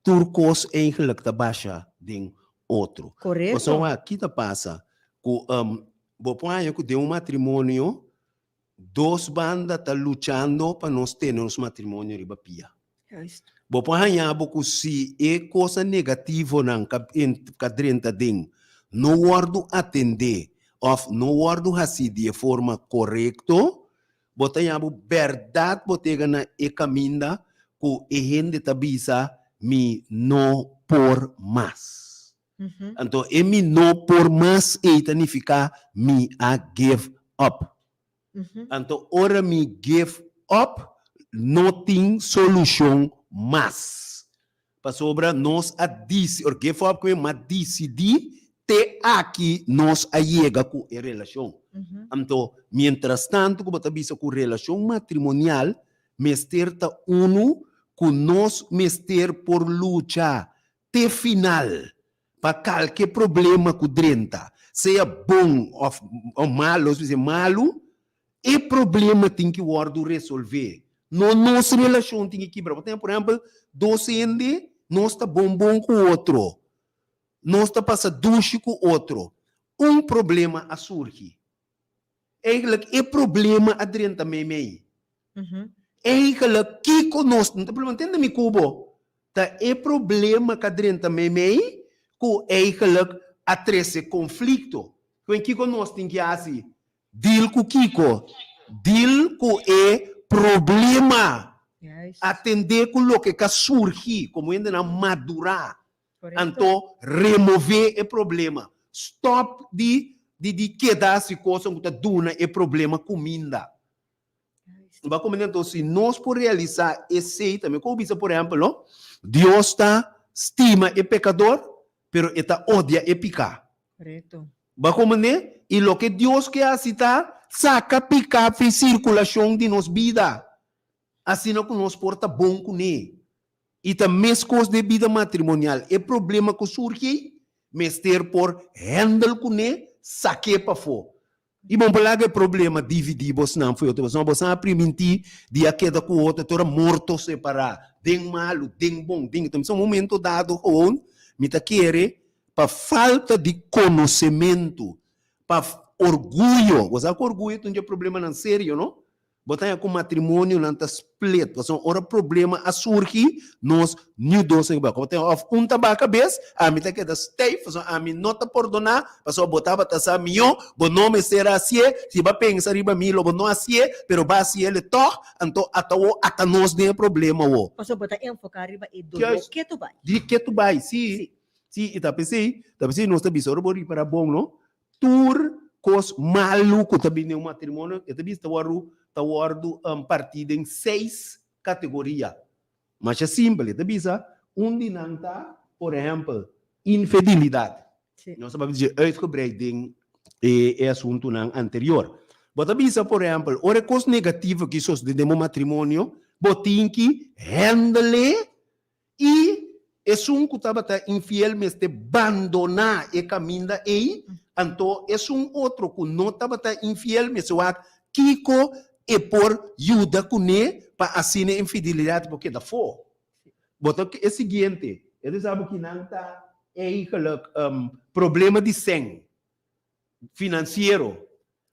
E: tur kos eigenlijk ta basha den otro.
D: Korekto.
E: Pasobra wak, ki ta pasa? Ku bo por haña ku den un matrimonio Dos banda ta luchando pa nos tene nos matrimonio riba pia.
D: Juist.
E: Bo por haña bo ku si e kosnan negativonan ka ka drenta den no wòrdu atendé òf no wòrdu hasí di e forma korekto, bo ta haña bo bèrdat bo ta yega na e kaminda ku e hende ta bisa mi no por mas. Anto e mi no por mas ei ta nifiká mi a give up. Anto ora mi give up no tin solushon mas. Pasobra nos a disi or give up ku mi a disidí te aki nos a yega ku e relashon. Anto mientras tanto ku bo ta bisa ku relashon matrimonial mester ta unu ku nos mester por lucha te final pa kalke problema ku drenta, sea bon òf malu, nos bisa malu, E problema tin ki wòrdu resolvé. No nos relashon tin ki kibra. Bo tin, por ehèmpel, dos hende, nos ta bon bon ku otro. Nos ta pasa dushi ku otro. Un problema a surgi. Eigenlijk e problema a drenta meimei. Eigenlijk kiko nos, no ta problema, tende mi ku bo, ta e problema ku a drenta meimei ku eigenlijk a trese konflikto. Kwen kiko nos tin ki hasi? Deal ku kiko? Deal ku e problema. Atendé ku loke ka surgi, komo hendenan madurá. Anto remové e problema. Stòp di di di keda hasi kosnan ku ta duna e problema kuminda. Bo a komprendé? Anto si nos por realisá esei tambe, komo bisa por ehèmpel no, Dios ta stima e pekador, pero e ta odia e piká. Bo a komprendé? I loke Dios ke hasi ta saka piká fi sirkulashon di nos bida, asina ku nos por ta bon kuné. I ta meskos den bida matrimonial, e problema ku surgi ei, mester por handle kuné, sak'é pafó. I bon por laga e problema dividí bosnan fo'i otro. Pasobra bosnan a primintí di a keda ku otro te ora morto separá, den malu, den bon, den. Entonces un momento dado gewoon mi ta kere pa falta di konosementu, pa orguyo, bo sa ku orguyo ta un dje problemanan serio, no? Bo ta haña ku matrimonionan ta split, pasobra ora problema a surgi, nos niu dos a bai. Komo ta òf un ta baha kabes, ami ta keda stijf, pasobra ami no ta pordoná, pasobra bo tabata sa mihó, bo no mester a hasié, si bo a pensa riba mi lo bo no hasié, pero bo a hasié el tòg, anto ata awor ata nos den e problema awor.
D: Pasobra bo ta enfoká riba e doló ketu bai.
E: Di ketu bai, sí. Sí, i ta p'esei, ta p'esei nos ta bisa ora bo ripará bon, no? Tur kos malu ku ta bini den un matrimonio, e ta bisa ta wòrdu ta wòrdu partí den seis kategoria. Masha simpel, e ta bisa un di nan ta, por ehèmpel, infidelidat. Nos a papia dje uitgebreid den e e asuntunan anterior. Bo ta bisa, por ehèmpel, ora e kos negativo ki sosodé den bo matrimonio, bo tin ki hèndel e I esun ku tabata infiel mester bandoná e kaminda ei, anto esun otro ku no tabata infiel mester wak kiko e por yuda kuné pa asina e infidelidat por keda afó. Bo ta e siguiente, e ta sa bo kinan ta eigenlijk problema di sèn. Finansiero.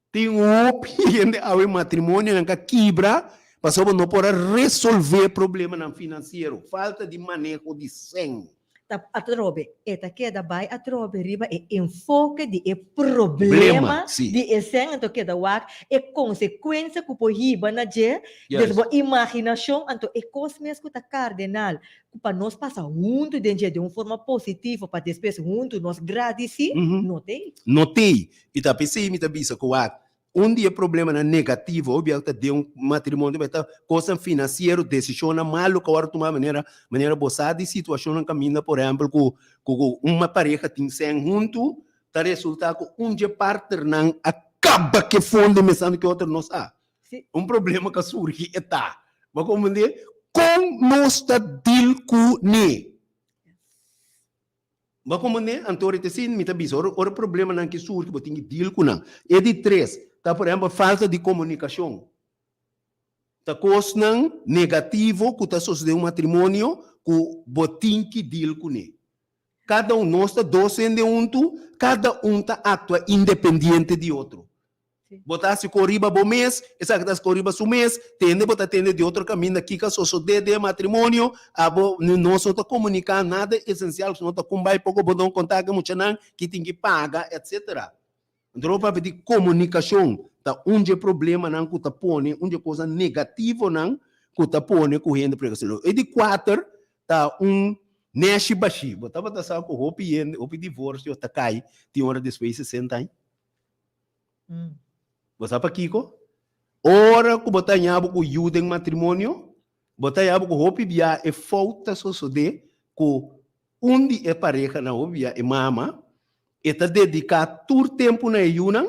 E: Tin hopi hende awe matrimonionan ka kibra pasobra no por a resolve problemanan finansiero, falta di maneho di sèn.
D: Ta atrobe, e ta keda bai atrobe riba e enfoke di e problema di e sèn, anto keda wak e konsekuensia ku por hiba na dje, des bo imaginashon, anto e kos mes ku ta kardenal ku pa nos pasa huntu den dje den un forma positivo pa despues huntu nos gradisí, no t'ei.
E: No t'ei. I ta p'esei mi ta bisa ku wak, un di e problemanan negativo hopi biaha ku ta den un matrimonio ta ta kosnan finansiero, desishonnan malu ku a wòrdu tumá manera manera bo sa di situashonnan kaminda por ehèmpel ku ku un pareha tin sèn huntu ta resultá ku un dje partnernan a kaba ku e fondo mesando ku e otro no sa. Un problema ku a surgi e ta, bo komprendé? Kon nos ta deal ku ne? Bo komprendé? Anto ora ta mi ta bisa, ora ora problemanan ke surgi bo tin ki deal ku nan. E di tres ta por ehèmpel falta di komunikashon. Ta kosnan negativo ku ta sosodé un matrimonio ku bo tin ki deal kuné. Kada un, nos ta dos hende huntu, kada un ta aktua independiente di otro. Bo ta hasi kon riba bo mes, esaki ta hasi kon riba su mes, tende bo ta tende di otro kaminda kiko a sosodé den e matrimonio, abo nos no ta komuniká nada esensial, nos no ta kon bai poko bo don kontá ku e muchanan ki tin ki paga etsetera. Anto lo papia di komunikashon ta un dje problemanan ku ta pone, un dje kosnan negativonan ku ta pone ku hende prega. E di kuater ta un nèshi bashí. Bo tabata sa ku hopi hende, hopi divorsio ta kai tin ora despues di sesenta aña? Bo sa pakiko? Ora ku bo ta haña bo ku yu den matrimonio, bo ta haña bo ku hopi bia e fout ta sosodé ku un di e parehanan, hopi bia e mama, e ta dediká tur tempu na e yunan,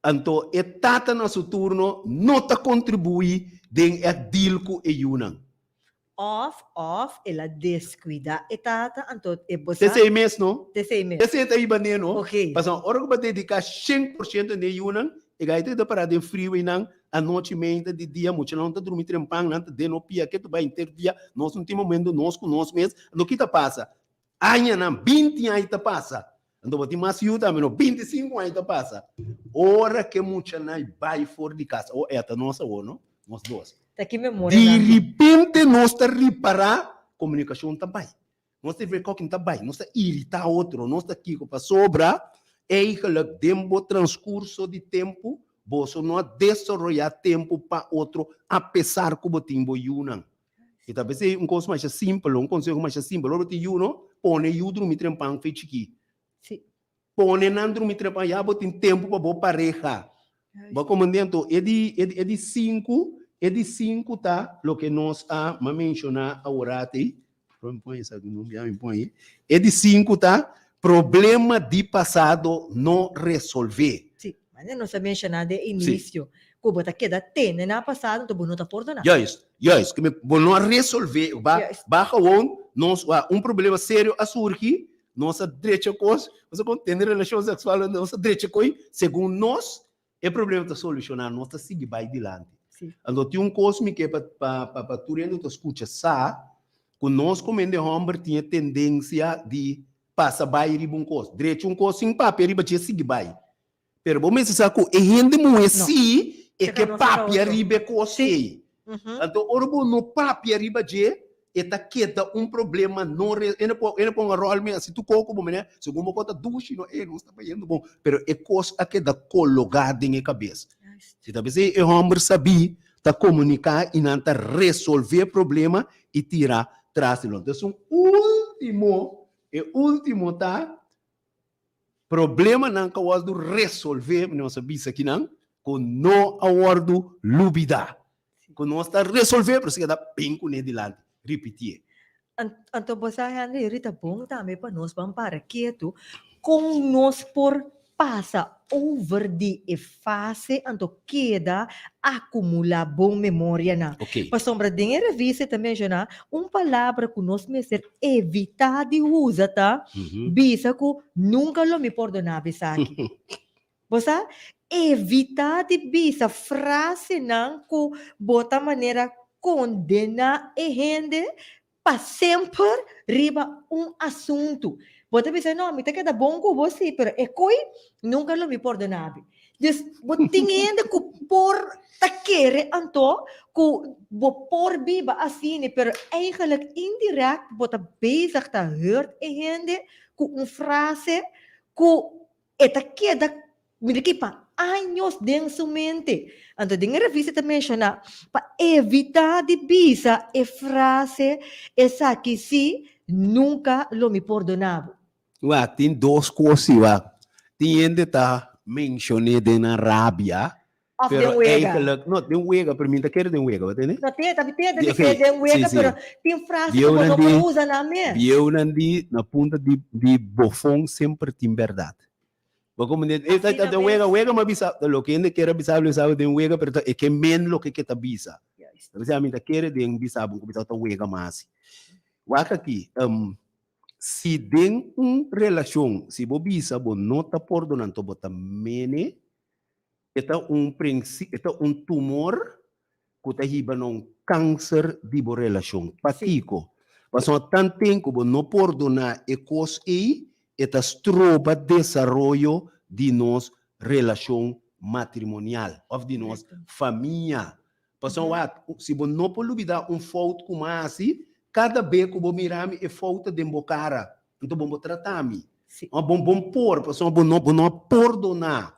E: anto e tata na su turno no ta kontribuí den e deal ku e yunan.
D: Of, of el a descuida e tata, anto e bo sa.
E: T'esei mes no.
D: T'esei mes.
E: Esei ta hiba ne no.
D: Ok.
E: Pasobra ora ku bo a dediká 100% na e yunan, E gaita ta pará den friu einan, anochi meinta, di dia, muchanan no ta drumi trempan, nan ta den no pia ke ta bai henter dia, nos no tin momento nos ku nos mes, anto ki ta pasa? Añanan, binti aña ta pasa, anto bo tin mas yu tambe no, 25 aña ta pasa, ora ke muchanan bai for di kas, awor e ta nos awor no, nos dos.
D: Ta ki memoria
E: Di
D: nan tin?
E: ripente nos ta ripará komunikashon ta bai. Nos ta verkoking ta bai, nos ta irita otro, nos ta kiko pasobra eigenlijk den bo transcurso di tempu boso no a desaroya tempu pa otro apesar ku bo tin bo yunan. I ta p'esei un kos masha simpel, un konseho masha simpel, ora bo tin yu no, pone yu drumi trempan fe chikí. Pone nan drumi trepa ya bo tin tempu pa bo pareha. Bo komende anto e di e di e di sinku e di sinku ta loke nos a ma menshoná aworat ei. Por mi pon esaki no bia mi pon ei. E di sinku ta problema di pasado no resolvé.
D: Sí, manera nos a menshoná den inisio ku bo ta keda tene na pasado anto bo no ta pordoná.
E: Juist, juist. Ke mi bo no a resolvé ba ba gewoon nos un problema serio a surgi Nos a drecha kos, nos a kon tene relashon seksual, nos a drecha koi, segun nos, e problema ta solushoná, nos ta sigui bai dilanti. Anto tin un kos mi ke pa pa pa tur hende ku ta skucha sa, ku nos komo hende hòmber tin e tendensia di pasa bai riba un kos, drecha un kos sin papia riba dje sigui bai. Pero bo mester sa ku e hende muhé sí e ke papia riba e kos ei. Anto ora bo no papia riba dje, e ta keda un problema no re, e no por, e no por un ròl mi hasi tur kos ku bo manera, segun bo kos ta dushi no, e nos ta bayendo bon, pero e kos a keda kologá den e kabes. Si ta p'esei e hòmber sabí ta komuniká i nan ta resolvé problema i tira tras di lo. Entonces un último, e último ta Problemanan ku a wòrdu resolvé, nos a bisa kinan, ku no a wòrdu lubidá. Ku nos ta resolvé, pero si keda bin kuné dilanti, ripitié.
D: Anto bo sa, Henry, rita bon tambe pa nos ban para ketu kon nos por pasa over di e fase anto keda akumulá bon memorianan. Pasobra den e revista e ta menshoná un palabra ku nos mester evitá di usa ta bisa ku nunka lo mi pordoná bo esaki. Bo sa? Evitá di bisa frasenan ku bo ta manera kondená e hende pa semper riba un asuntu. Bo ta bisa, no, mi ta keda bon ku bo sí, pero e koi nunka lo mi pordoná bo. Dus bo tin hende ku por ta kere anto ku bo por biba asina, pero eigenlijk indirect bo ta bezig ta hurt e hende ku un frase ku E ta keda mira ki pa años den su mente. Anto den e revista ta menshoná pa evitá di bisa e frase esaki sí nunka lo mi pordoná bo.
E: Wak, tin dos kos si wak. Tin hende ta menshon'é den nan rabia,
D: Of den
E: pero
D: wega.
E: eigenlijk, no, den wega, pero mi ta kere den wega, bo tende?
D: No, tin, ta tin, ta
E: Di,
D: bis'é
E: ok,
D: den
E: sí,
D: wega,
E: sí.
D: pero tin frase ku bo
E: Bieunan
D: no por
E: di,
D: usa nan mes.
E: bieunan di, na punta di, di bofon semper tin bèrdat. Bo comprende? E ta, ta
D: Asina
E: den wega,
D: mes.
E: wega m'a bisa, loke hende kier a bisa, lo bisa den wega, pero ta e ke men loke ke ta bisa.
D: Juist.
E: Ta bisa mi ta kere den bisa bo ku bisa ta wega mas. Wak aki, si den un relashon, si bo bisa bo no ta pordona, anto bo ta mene, E ta un prinsi, e ta un tumor ku ta hiba na un kanser di bo relashon. Pakiko? Pasobra tanten ku bo no pordoná e kos ei, e ta stroba desaroyo di nos relashon matrimonial òf di nos famia. Pasobra wak, si bo no por lubidá un fout ku mi a hasi, kada be ku bo mira mi e fout ta den bo kara. Anto bo bo trata mi.
D: Sí.
E: Ma bo bon por, pasobra bo no, bo no a pordoná.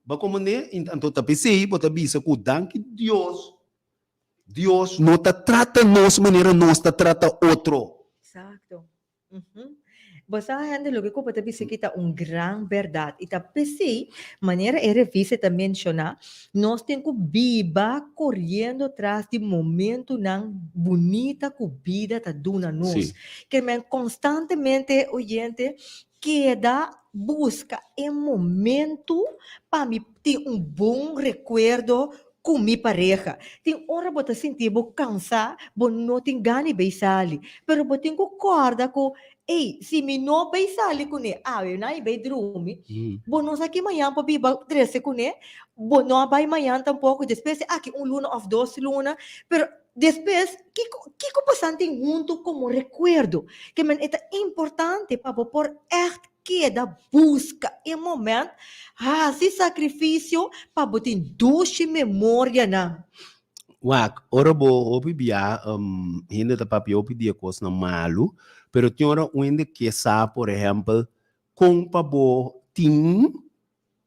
E: Bo komprendé? Anto ta p'esei bo ta bisa ku danki Dios, Dios no ta trata nos manera nos ta trata otro.
D: Exacto. Bo sa hende loke ku bo ta bisa aki ta un gran bèrdat i ta p'esei manera e revista ta menshoná nos tin ku biba koriendo tras di momentunan bunita ku bida ta duna nos. Ke men konstantemente oyente keda buska e momentu pa mi tin un bon rekuerdo ku mi pareha. Tin ora bo ta sinti bo kansá, bo no tin gana di bei sali, pero bo tin ku kòrda ku. Ey, si mi no bay sali kuné awe, na i bay drumi, bo no sa ki mañan por biba trese kuné, bo no a bay mañan tampoko, despues di aki un luna of dos luna, pero despues kiko kiko bosan tin huntu komo rekuerdo? Ke men e ta importante pa bo por ègt keda buska e moment, hasi sakrifisio pa bo tin dushi memorianan.
E: Wak, ora bo hopi bia, hende ta papia hopi di e kosnan malu, pero tin ora un hende ke sa, por ehèmpel, kon pa bo tin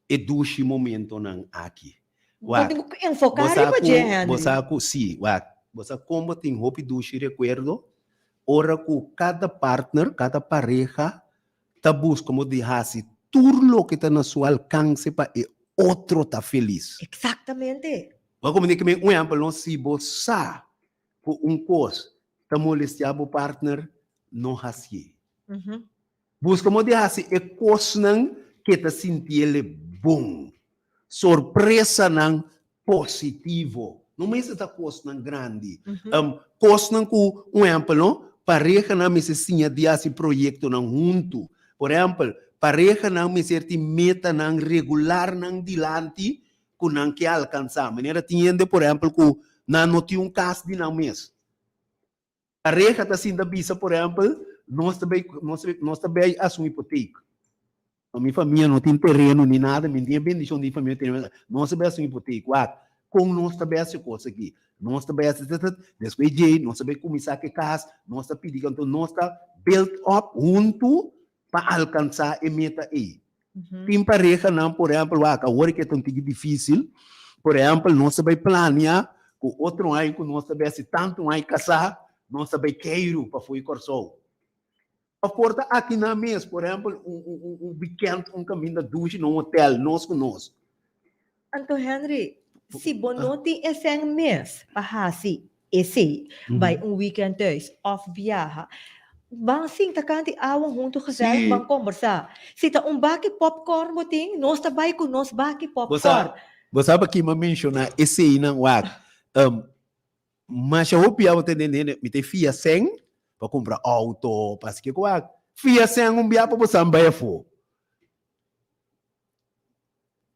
E: e dushi momentonan aki.
D: Bo
E: Wak,
D: tin ku enfoká
E: bo sa
D: riba
E: ku,
D: dje,
E: bo
D: Henry.
E: sa ku, sí, wak, bo sa kon bo tin hopi dushi rekuerdo ora ku kada partner, kada pareha ta buska mo di hasi tur loke ta na su alkanse pa e otro ta felis.
D: Eksaktamente.
E: Bo a komprendé ke mi un ehèmpel no, si bo sa ku un kos ta molestiá bo partner, no hasié. Buska mo di hasi e kosnan ke ta sintiele bon. Sorpresanan positivo. No mester ta kosnan grandi. Kosnan ku, un ehèmpel no, parehanan mester siña di hasi proyektonan huntu. Por ehèmpel, parehanan mester tin metanan regular nan dilanti ku nan ke alkansá. Manera tin hende, por ehèmpel, ku nan no tin un kas di nan mes. Pareha ta sinta bisa, por ehèmpel, nos ta bai, nos, nos ta bai hasi un hipotek. No, mi famia no tin tereno ni nada, mi no tin e bendishon di mi famia tereno. Nos ta bai hasi un hipotek. Wak, kon nos ta bai hasi e kos aki? Nos ta bai hasi tet tet, despues djei nos ta bai kuminsá ku e kas, nos ta pidi, anto nos ta build up huntu pa alkansá e meta ei. Tin parehanan, por ehèmpel, wak, awor ke ta un tiki difísil, por ehèmpel, nos ta bai plania ku otro aña ku nos ta bai hasi tantu aña kasá, nos ta bai keiru pafó di Kòrsou. Òf por ta aki nan mes, por ehèmpel, un un un wikènt, un kaminda dushi na un hotèl, nos ku nos.
D: Anto Henry, si bo no tin e sèn mes pa hasi esei, bai un weekend thuis òf biaha, ban sinta kanti awa huntu gezellig, ban kombersá. Si ta un baki popcorn bo tin, nos ta bai ku nos baki popcorn.
E: Bo sa pa kima menshoná eseinan wak? Masha hopi a bo ta entende hende, mi ta fia sèn pa kumpra outo, pa hasi kiko wak. Fia sèn un bia pa bo san bai afó.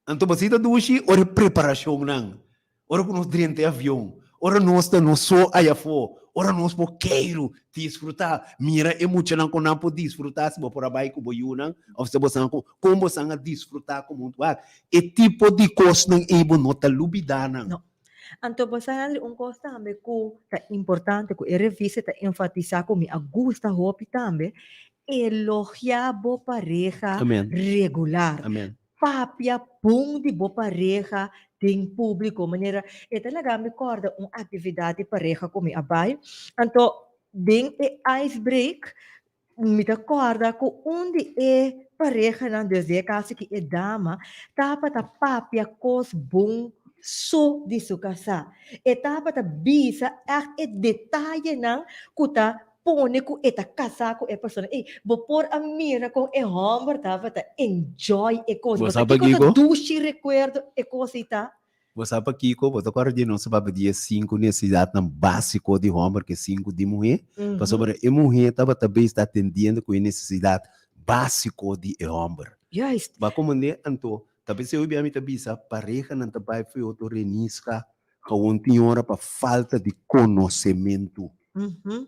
E: Anto bo si ta dushi ora e preparashonnan, ora ku nos drenta e avion, ora nos ta nos so aya afó, ora nos por keiru, disfrutá, mira e muchanan kon nan por disfrutá si bo por a bai ku bo yunan òf si bo san ku kon bo san a disfrutá komo un wak. E tipo di kosnan ei bo no ta lubidá nan.
D: No. Anto bo sa Henry un kos tambe ku ta importante ku e revista ta enfatisá ku mi a gusta hopi tambe, Elogiá bo pareha
E: Amen.
D: regular.
E: Amen.
D: Papia bon di bo pareha den públiko. Manera e ta laga mi kòrda un aktividat di pareha ku mi a bai. Anto den e ice break mi ta kòrda ku un di e parehanan, dus den e kaso aki e dama, tabata papia kos bon so di su kasá. E tabata bisa ègt e detayenan ku ta pone ku e ta kasá ku e persona. Ey, bo por a mira kon e hòmber tabata enjoy e kos.
E: Bo
D: Bo
E: sa
D: sa kiko ta
E: pakiko?
D: dushi rekuerdo e kos ei ta?
E: Bo sa pakiko? Bo ta kòrda di nos a papia di e sinku nesesidatnan básiko di hòmber ku e sinku di muhé? Pasobra e muhé tabata bes ta atendiendo ku e nesesidat básiko di e hòmber.
D: Juist.
E: Bo a komprendé? Anto, ta p'esei hopi bia mi ta bisa, parehanan ta bai for e otro renisca Gewoon tin ora pa falta di konosementu.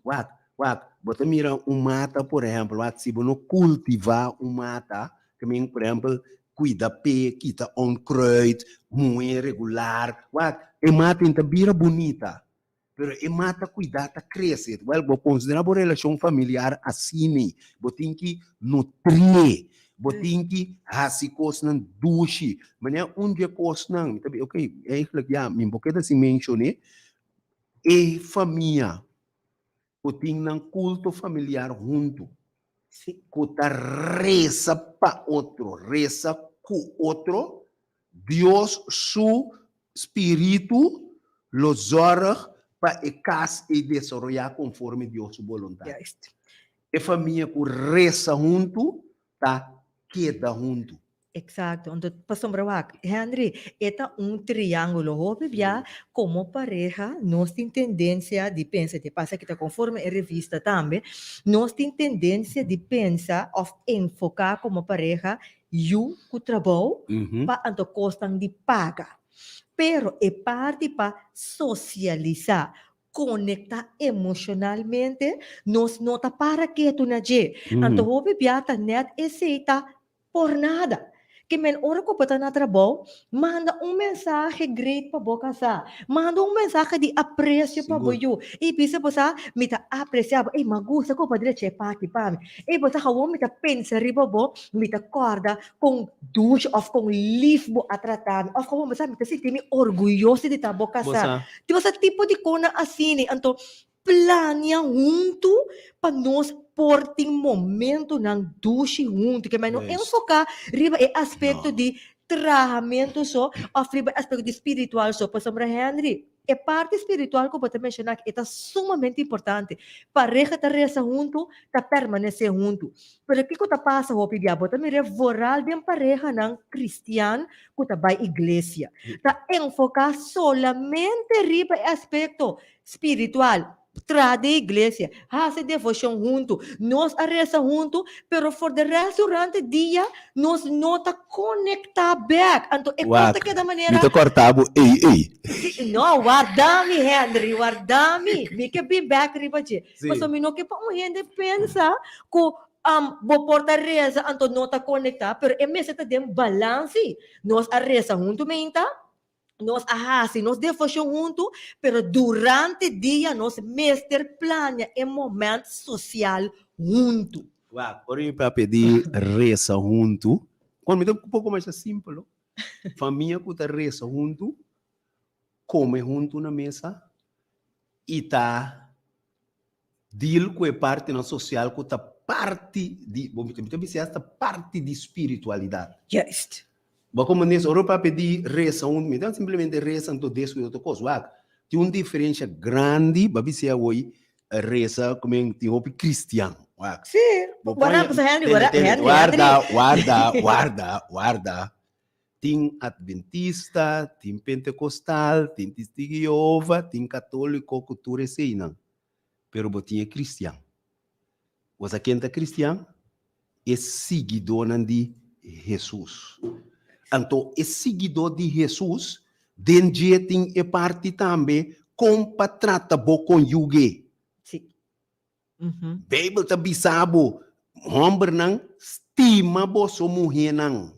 E: Wak, wak, bo ta mira un mata, por ehèmpel, wak, si bo no kultivá un mata, ke men, por ehèmpel, kuida p'e, kita onkruid, muhé regular, wak, e mata ta bira bunita, pero e mata kuidá ta krese. Wèl, bo konsiderá bo relashon familiar asina, bo tin ki nutrié, Bo tin ki hasi kosnan dushi. Manera un di e kosnan, mi ta bi, ok, eigenlijk ya, mi por keda sin menshoné, e famia ku tin nan kulto familiar huntu, ku ta resa pa otro, resa ku otro, Dios su spiritu lo zòrg pa e kas ei desaroyá konforme Dios su boluntat.
D: Juist.
E: E famia ku resa huntu ta keda huntu.
D: Exacto. Anto pasobra wak, Henry, e ta un triángulo. Hopi bia como pareha nos tin tendencia di pensa, te pasa ki ta conforme e revista tambe, nos tin tendencia di pensa of enfoca como pareha yu cu trabou pa anto cosnan di paga. Pero e parti pa socialisa, conecta emocionalmente, nos no ta para ketu na dje. Anto hopi bia ta net esey ta Por nada. Ke men ora ku bo ta na trabou, manda un mensahe great pa bo kasá. Manda un mensahe di apresio pa bo yu. I bisa bo sa, mi ta apresiá bo. Ey, m'a gusta ku bo a drecha e parti pa mi. Ey, bo sa awor mi ta pensa riba bo, mi ta kòrda kon dushi òf kon lif bo a trata mi. Òf kon bo sa, mi ta sinti mi orguyoso di ta bo kasá. Bo sa tipo di kosnan asina. Anto, Plania huntu pa nos por tin momentonan dushi huntu. Ke men no enfoká riba e aspekto di trahamentu so òf riba e aspekto di spiritual so. Pasobra Henry, e parti spiritual ku bo ta menshoná aki e ta sumamente importante. Pareha ta resa huntu, ta permanesé huntu. Pero kiko ta pasa hopi bia? Bo ta mira vooral den parehanan kristian ku ta bai iglesia. Ta enfoká solamente riba e aspekto spiritual, tra den iglesia, hasi devoshon huntu, nos a resa huntu, pero for de rest durante dia nos no ta konektá bèk. Anto e kos ta
E: Wak,
D: keda
E: mi
D: manera.
E: ta kòrta bo ei ei.
D: Si, no, warda mi Henry, warda mi. Mi ke bin bèk riba dje.
E: Sí.
D: Pasobra mi no ke pa un hende pensa ku bo por ta resa anto no ta konektá, pero e mester ta den balansi. Nos a resa huntu meinta, Nos a hasi nos devoshon huntu, pero durante dia nos mester plania e moment sosial huntu.
E: Wak, ora mi papia di resa huntu, kon mi ta un poko masha simpel lo. Famia ku ta resa huntu, kome huntu na mesa i ta deal ku e partinan sosial ku ta parti di, bo mi ta bisa asta parti di spiritualidat.
D: Juist.
E: Bo a komprendé eso? Ora bo papia di resa un, mi ta simplemente resa anto deskuida otro kos. Wak, tin un diferensha grandi, bo a bisa awor resa ku men tin hopi kristian. Wak.
D: Sí,
E: Bo
D: warda,
E: pone,
D: Pastor Henry,
E: tende,
D: warda,
E: tende,
D: Henry,
E: warda,
D: Henry.
E: warda, warda, warda. Tin adventista, tin pentekostal, tin Testigo di Jehova, tin katoliko ku tur eseinan. Pero bo tin e kristian. Bo sa ken ta kristian? E siguidónan di Hesus. Anto e siguidó di Hesus, den dje tin e parti tambe kon pa trata bo konyuge.
D: Sí.
E: Beibel ta bisa bo, Hòmbernan, stima boso muhénan.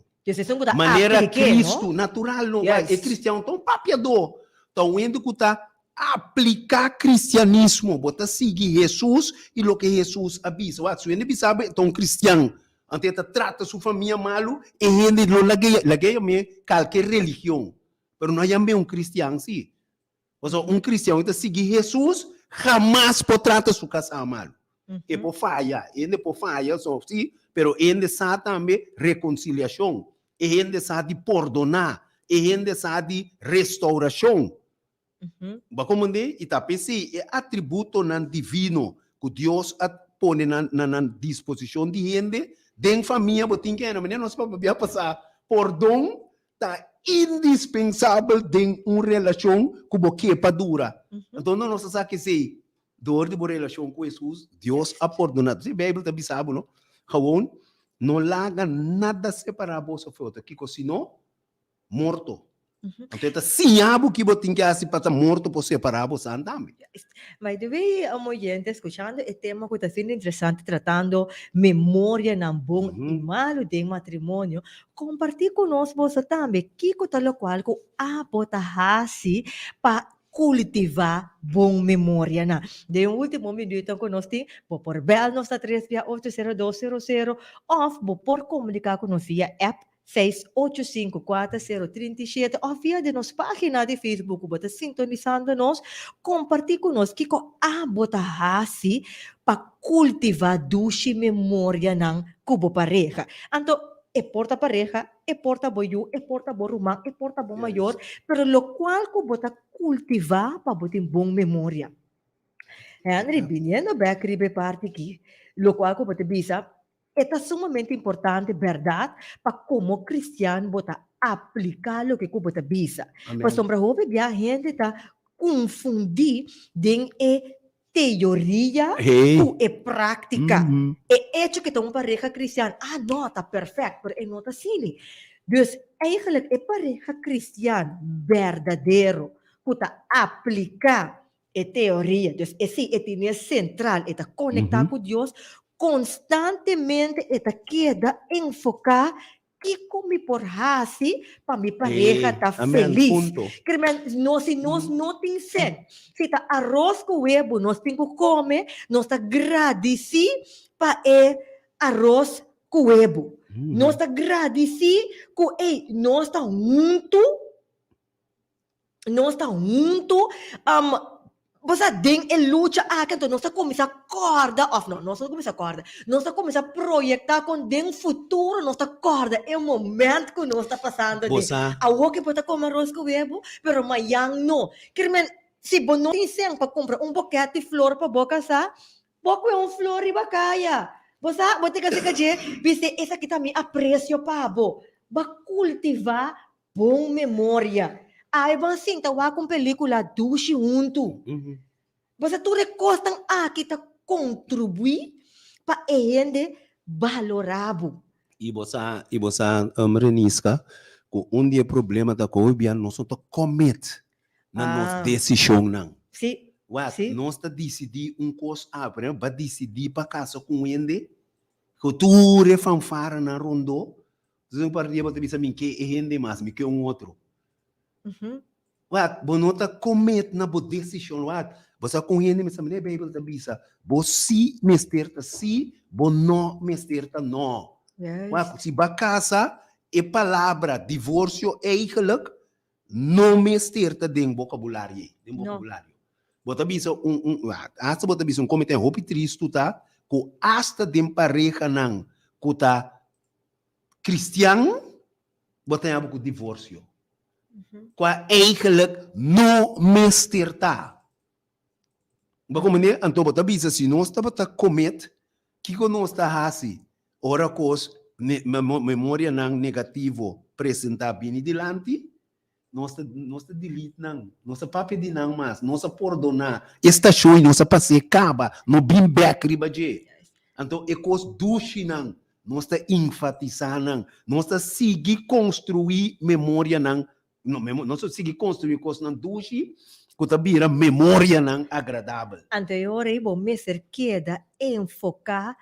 E: Manera Kristu, natural no, e kristian ta un papiadó, ta un hende ku ta apliká kristianismo. Bo ta sigui Hesus i loke Hesus a bisa. Wak, si un hende bisa bo e ta un kristian, anto e ta trata su famia malu, e hende lo lag'é, lag'é yam'é kalke religion, pero no a yam'é un kristian si. Pasobra un kristian ku ta sigui Hesus hamas por trata su kasá malu. E por faya, e hende por faya, so si, pero e hende sa tambe rekonsiliashon, e hende sa di pordoná, e hende sa di restourashon. Bo a komprendé? I ta p'esei e atributonan divino ku Dios a pone na nan disposishon di hende den famia bo tin ke hende. Manera nos papia pasá, pordon ta indispensabel den un relashon ku bo ke pa dura. Anto no nos ta sa kesei, dor di bo relashon ku Hesus, Dios a pordoná. P'esei Beibel ta bisa bo, no? Gewoon, no laga nada separá boso for otro. Kiko si no? Morto. Anto e ta siña bo ki bo tin ke hasi pa ta morto por separá bo san tambe.
D: By the way, amo oyente, escuchando e tema cu ta asina interesante tratando memorianan bon y malo den matrimonio, comparti cu nos boso tambe kico ta locual cu abo ta haci pa cultiva bon memorianan. Den un ultimo minuto cu nos tin, bo por bel nos na tres bia ocho sero dos sero sero of bo por comunica cu nos via app 6854037 òf via di nos página di Facebook ku bo ta sintonisando nos, kompartí ku nos kiko abo ta hasi pa kultivá dushi memorianan ku bo pareha. Anto e por ta pareha, e por ta bo yu, e por ta bo ruman, e por ta bo mayor, pero lokual ku bo ta kultivá pa bo tin bon memoria. Henry, biniendo bèk riba e parti aki, lokual ku bo ta bisa. E ta sumamente importante, bèrdat, pa komo kristian bo ta apliká loke ku bo ta bisa. Pasobra hopi bia hende ta konfundí den e teoria ku e práktika. E echo ku ta un pareha kristian, ah no, ta pèrfèkt, pero e no ta asina. Dus, eigentlik e pareha kristian berdadero ku ta apliká e teoria, dus e si e tine sentral, e ta konektá ku Dios, konstantemente e ta keda enfoká kiko mi por hasi pa mi pareha ta felis. Kermen, nos si nos no tin sèn, si ta aros ku webu nos tin ku kome, nos ta gradisí pa e aros ku webu. Nos ta gradisí ku ey nos ta huntu. Nos ta huntu, um, bo sa, den e lucha aki, anto nos ta kuminsá kòrda, òf no, nos no ta kuminsá kòrda, nos ta kuminsá proyektá kon den futuro nos ta kòrda e moment ku nos ta pasando
E: Bo
D: den.
E: sa.
D: Awor ke bo ta kome aros ku webu, pero mayan no. Kier men, si bo no tin sèn pa kumpra un bokèt di flor pa bo kasá, Bo kue un flor riba kaya. Bo sa, bo ta kase dje, bis'é, esaki ta mi apresio pa bo. Bo a kultivá bon memoria. Awe bo a sinta wak un pelíkula dushi huntu. Bo sa, tur e kosnan aki ta kontribuí pa e hende balorá bo.
E: I bo sa, i bo sa, Reniska, ku un di e problema ta ku hopi bia nos no ta commit na nos desishonnan.
D: Sí,
E: Wak,
D: sí.
E: nos ta disidí un kos a, por ehempel, ba disidí pa kasa ku un hende, ku tur e fanfaranan rondó, entonces un par di dia bo ta bisa mi ke e hende mas, mi ke un otro. Wak, bo no ta commit na bo desishon, wak, bo sa ku un hende mester manera e Beibel ta bisa, bo sí mester ta sí, bo no mester ta no. Wak, si ba kasa, e palabra divorsio eigenlijk No mester ta den bokabulario ei, den
D: No.
E: bokabulario. Bo ta bisa un, un, hasta bo ta bisa un komentario hopi tristu ta ku hasta den parehanan ku ta kristian bo ta haña bo ku divorsio. Kua eigenlijk no mester ta. Bo komprendé? Anto bo ta bisa si nos tabata komet, kiko nos ta hasi ora kos memorianan negativo presentá bini dilanti? Nos ta nos ta delete nan, nos ta papia di nan mas, nos a pordoná e stashon i nos a pas'é kaba, no bin bèk riba dje. Anto e kos dushinan nos ta enfatisá nan, nos ta sigui konstruí memorianan No, memo, nos ta sigui construí cosnan dushi cu ta bira memorianan agradabel.
D: Anto e ora ei bo mester keda enfoká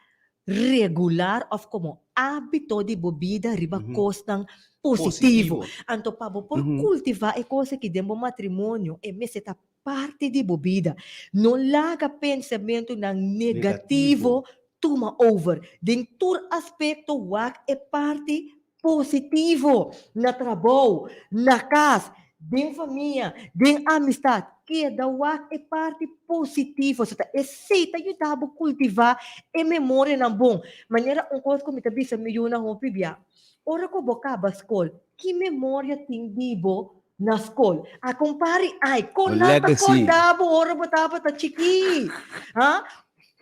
D: regular òf komo ábito di bo bida riba kosnan positivo. Anto pa bo por kultivá e kos aki den bo matrimonio, e mester ta parti di bo bida. No laga pensamentunan negativo tuma over. Den tur aspekto wak e parti positivo na trabou, na kas, den famia, den amistat. Keda wak e parti positivo. So ta esei ta yuda bo kultivá e memorianan bon. Manera un kos ku mi ta bisa mi yunan hopi bia, ora ku bo kaba skol, ki memoria tin di bo na skol? A kompari ai, kon nan ta korda bo ora bo tabata chikí? Ha?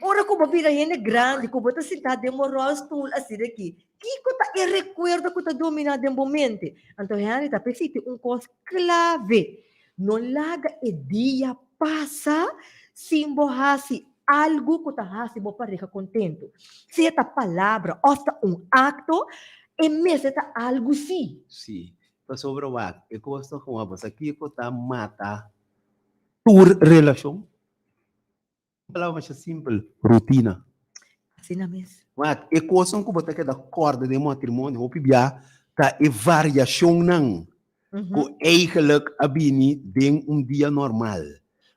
D: Ora ku bo bira hende grandi, ku bo ta sintá den bo ròlstul asina aki, Kiko ta e rekuerdo ku ta dominá den bo mente? Anto Henry ta p'esei tin un kos klave, No laga e dia pasa sin bo hasi algu ku ta hasi bo pareha kontentu. Sea ta palabra òf ta un akto, e mester ta algu sí.
E: Sí, pasobra wak, e kos ta komo bo sa kiko ta mata tur relashon? Un palabra masha simpel, rutina.
D: Asina mes.
E: Wak, e kosnan ku bo ta keda kòrda den matrimonio hopi bia ta e variashonnan ku eigenlijk a bini den un dia normal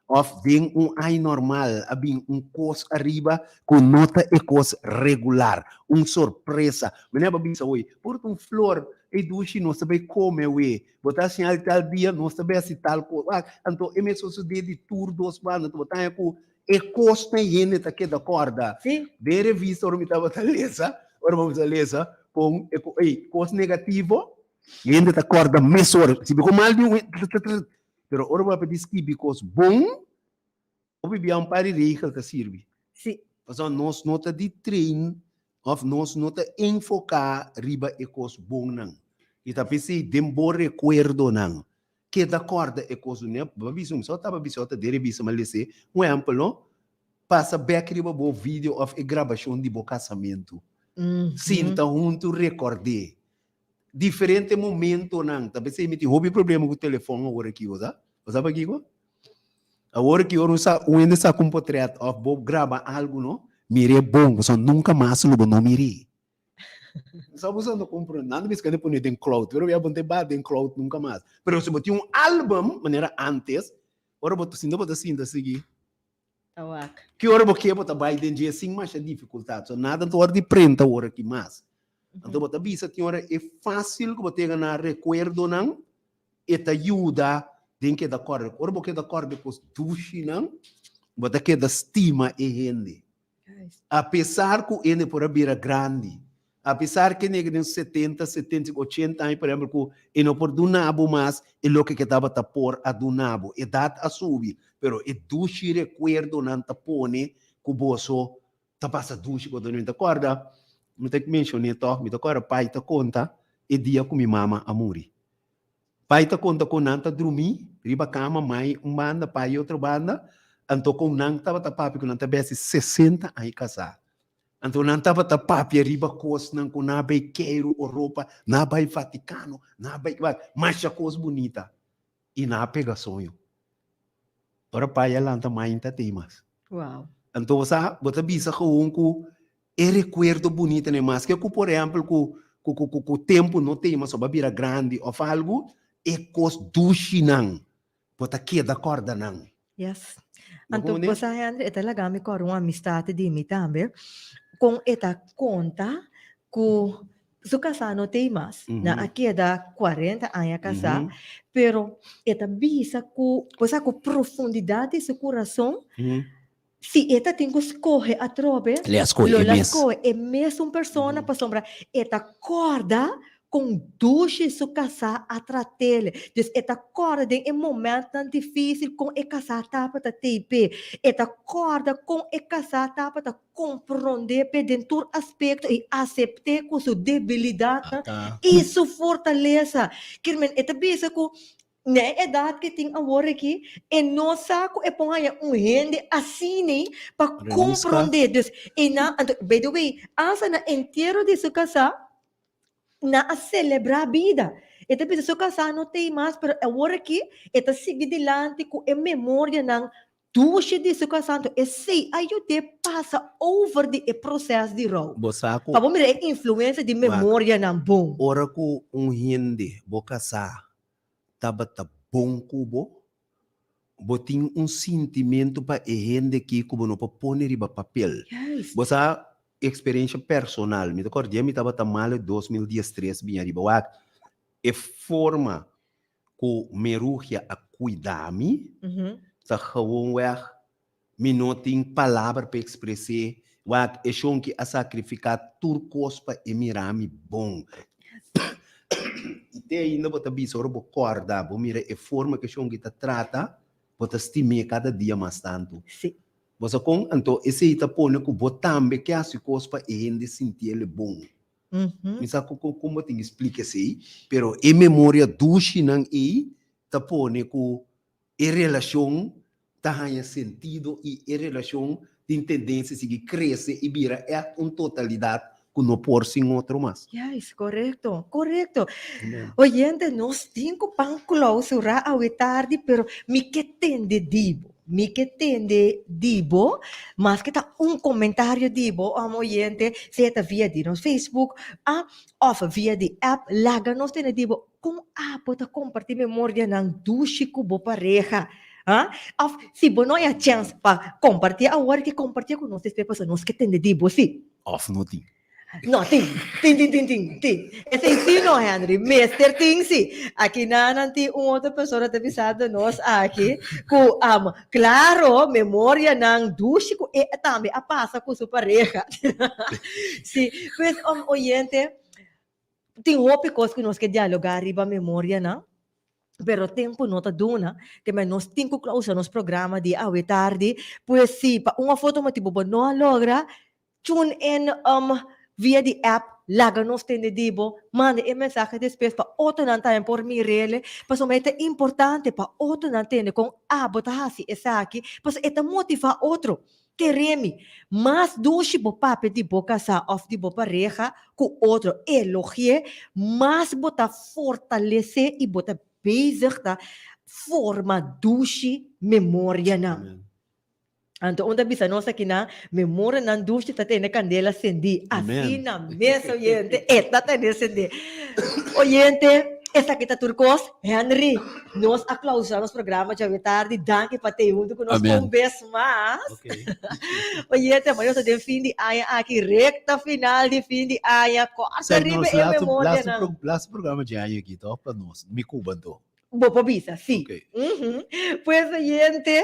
E: òf den un aña normal a bin un kos ariba ku no ta e kos regular, un sorpresa. Manera bo a bisa hoy, por ta un flor, ey dushi nos ta bai kome awe, Bo ta hasi al tal dia, nos ta bai hasi tal kos. Wak, anto e mes sosodé di tur dos banda. Anto bo ta haña ku e kosnan hende ta keda kòrda.
D: Sí.
E: Den revista ora mi tabata lesa, ora bo ta lesa kon e ey, kos negativo, hende ta kòrda mesora. Si bo mal di un hende, pero ora bo a pidi skibi kos bon, Hopi bia un par di regel ta sirbi.
D: Sí.
E: Pasobra nos no ta di train. Òf nos no ta enfoká riba e kos bonnan. I ta p'esei den bo rekuerdonan keda kòrda e kos ne. Bo a bisa un, so tabata bisa ota den revista mi a lese un ehèmpel no, pasa bèk riba bo video òf e grabashon di bo kasamentu. Sinta huntu rekòrd'é. Diferente momentonan. Ta p'esei mi tin hopi problema ku telefòn awor aki, bo sa? Bo sa pakiko? Awor ki ora un sa un hende saka un potret of bo graba algu no, mir'é bon, pasobra nunka mas lo bo no mir'é. Sa bo sa no komprende, nan ta bisa ku nan pone den cloud, pero ya bo no ta ba den cloud nunka mas. Pero si bo tin un album manera antes, ora bo ta sinta bo ta sinta sigui.
D: Ta wak.
E: Ki ora bo ke bo ta bai den dje sin masha difikultat. So nada ta ora di prenta ora ki mas. Anto bo ta bisa tin ora e fásil ku bo ta yega na rekuerdonan, e ta yuda den keda kòrda. Ora bo keda kòrda e kos dushinan, bo ta keda stima e hende. Apesar ku hende por a bira grandi, apesar ku e nega den setenta, 75, 80 aña, por ehèmpel, ku e no por duna bo mas e loke ku e tabata por a duna bo. Edat a subi, pero e dushi rekuerdonan ta pone ku boso ta pasa dushi ku otro. Mi ta kòrda, mi ta menshoné tòg, mi ta kòrda pai ta konta e dia ku mi mama a muri. Pai ta konta kon nan ta drumí riba kama, mai un banda, pai otro banda, anto kon nan tabata papia ku nan ta besti 60 aña kasá. Anto nan tabata papia riba kosnan ku nan a bai keiru Oropa, nan a bai Vatikano, nan a bai masha kos bunita. I nan a pega soño. Ora pai a lanta mai ta tei mas.
D: Wow.
E: Anto bo sa, bo ta bisa gewoon ku e rekuerdo bunita ne maske ku por ehèmpel ku ku ku ku tempu no tei mas òf a bira grandi òf algu, e kos dushinan bo ta keda kòrda nan.
D: Yes.
E: Bo
D: Anto
E: komprende?
D: bo sa Henry, e ta laga mi kòrda un amistat di mi tambe, kon e ta konta ku su kasá no tei mas. Nan a keda 40 aña kasá, pero e ta bisa ku, bo sa ku profundidat di su kurason, si e ta tin ku skohe atrobe,
E: Lo a skohe
D: lo
E: e
D: la
E: mes.
D: skohe e mesun persona pasobra e ta kòrda Kon dushi su kasá a trat'el. Dus e ta kòrda den e momentnan difísil kon e kasá tabata tei p'e. E ta kòrda kon e kasá tabata komprondé p'e den tur aspekto i asept'é ku su debilidatnan i su fortalesa. Kirmen e ta bisa ku Na e edat ke tin awor aki, e no sa ku e por haña un hende asina pa komprondé. Dus e nan, anto by the way, asta na entiero di su kasá, nan a selebrá bida. E ta bisa su kasá no t'ei mas, pero awor aki e ta sigui dilanti ku e memorianan dushi di su kasá. Anto esei a yud'é pasa over di e proses di rou.
E: Bo sa ku.
D: Pa bo mira e influensia di memorianan bon.
E: Ora ku un hende bo kasá tabata bon ku bo, bo tin un sintimentu pa e hende aki ku bo no por pone riba papel. Bo sa eksperensha personal, mi ta kòrda dia mi tabata malu 2013 biña riba wak, e forma ku Merugia a kuida mi ta gewoonweg mi no tin palabra pa ekspres'é, wak e shonki a sakrifiká tur kos pa e mira mi bon. I te ainda bo ta bisa ora bo kòrda, bo mira e forma ku e shonki ta trata, bo ta stim'é kada dia mas tantu.
D: Sí.
E: Bo sa kon? Anto esei ta pone ku bo tambe ke hasi kos pa e hende sinti el bon. Mi sa kon kon bo tin ki splika esei, pero e memoria dushinan ei ta pone ku E relashon ta haña sentido i e relashon tin tendensia sigui krese i bira ègt un totalidat ku no por sin otro mas.
D: Juist, korekto, korekto. Oyente, nos tin ku pan klausurá awe tardi, pero mi ke tende di bo. Mi ke tende di bo, maske ta un komentario di bo, amo oyente, sea ta via di nos Facebook, a, òf via di app, laga nos tende di bo. Kon abo ta kompartí memorianan dushi ku bo pareha? Ha? Òf si bo no haña chèns pa kompartí awor, ke kompartí ku nos despues pasobra nos ke tende di bo sí.
E: Òf no tin.
D: No tin. Tin, tin, tin, tin, tin. Esei sí no, Henry. Mester tin sí. Aki nan tin un otro persona ta bisando nos aki ku klaro memorianan dushi ku e tambe a pasa ku su pareha. Sí. Pues, oyente, Tin hopi kos ku nos ke dialogá riba memorianan, pero tempu no ta duna, te men nos tin ku klausa nos programa di awe tardi. Pues si pa un òf otro motibu bo no a logra, tune in. Via di app, laga nos tende di bo, manda e mensahe despues pa otronan tambe por mir'el, pasobra e ta importante pa otronan tende kon abo ta hasi esaki, pasobra e ta motivá otro. Kere mi, mas dushi bo papia di bo kasá òf di bo pareha ku otro elogi'é, mas bo ta fortalesé i bo ta bezig ta forma dushi memorianan. Anto un ta bisa nos akinan, memorianan dushi ta tene kandela sendí. Asina mes, oyente, e ta tene sendí. Oyente, esaki ta tur kos. Henry, nos a klausura nos programa djawe tardi. Danki pa tei huntu ku nos un bes mas. Oyente, nos ta den fin di aña aki, rekta final di fin di aña. Kòrda riba e memorianan.
F: Laatste programa dje aña aki, tòg? Pa nos, mi Cuba anto.
D: Bo por bisa, sí. Pues, oyente,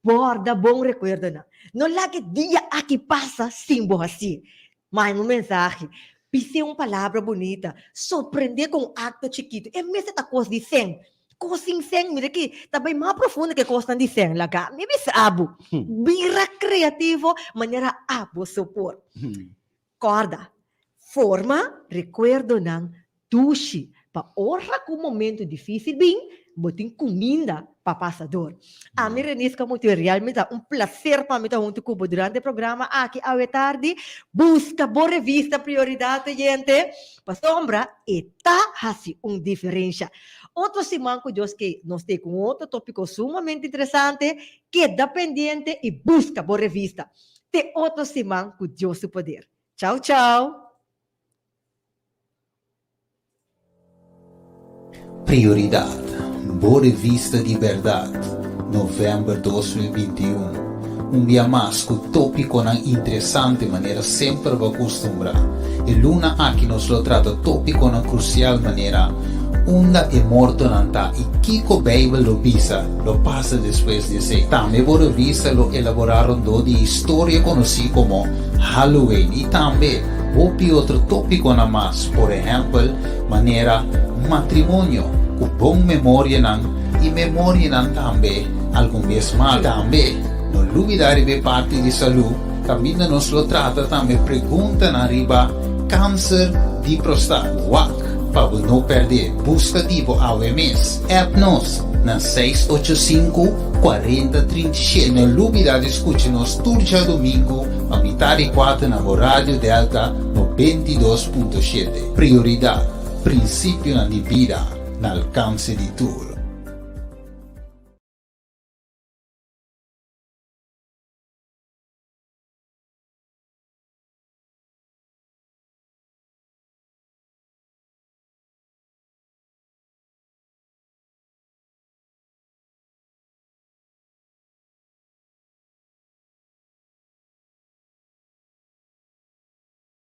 D: Borda bon rekuerdonan. No laga e dia aki pasa sin bo hasié. Manda un mensahe, bis'é un palabra bunita, sorprendé ku un akto chikitu. E mester ta kos di sèn. Kos sin sèn, mira ki ta bai mas profundo ku e kosnan di sèn. Laga mi bisa abo. Bira kreativo manera abo so por. Kòrda, forma rekuerdonan dushi pa ora ku momentu difísil bin, bo tin kuminda pa pasa dor. Ami Renisca Mutiu realmente ta un plaser pa mi ta huntu ku bo durante e programa aki awe tardi. Buska bo revista Prioridad oyente, pasobra e ta hasi un diferensha. Otro siman ku Dios ke nos te ku un otro tópiko sumamente interesante. Keda pendiente i buska bo revista. Te otro siman ku Dios su poder. Chau chau!
A: Prioridad, Bo revista di berdad, November 2021, Un bia mas ku tópikonan interesante manera semper bo a kustumbrá. E luna aki nos lo trata tópikonan krusial manera, Unda e mortonan ta i kiko Beibel lo bisa lo pasa despues di esei? Tambe bo revista lo elaborá rondó di historia konosí komo Halloween i tambe hopi otro tópikonan mas, por ehèmpel manera matrimonio ku bon memorianan i memorianan tambe algun bes malu. Tambe no lubidá riba e parti di salú kaminda nos lo trata tambe preguntanan riba kanser di prostat. Wak pa bo no pèrdè. Buska di bo awe mes. App nos na 685 40 37. No lubidá di skucha nos tur djadumingu pa mitá di kuater na bo Radio Delta 92.7. Prioridat, prinsipionan di bida na alkanse di tur.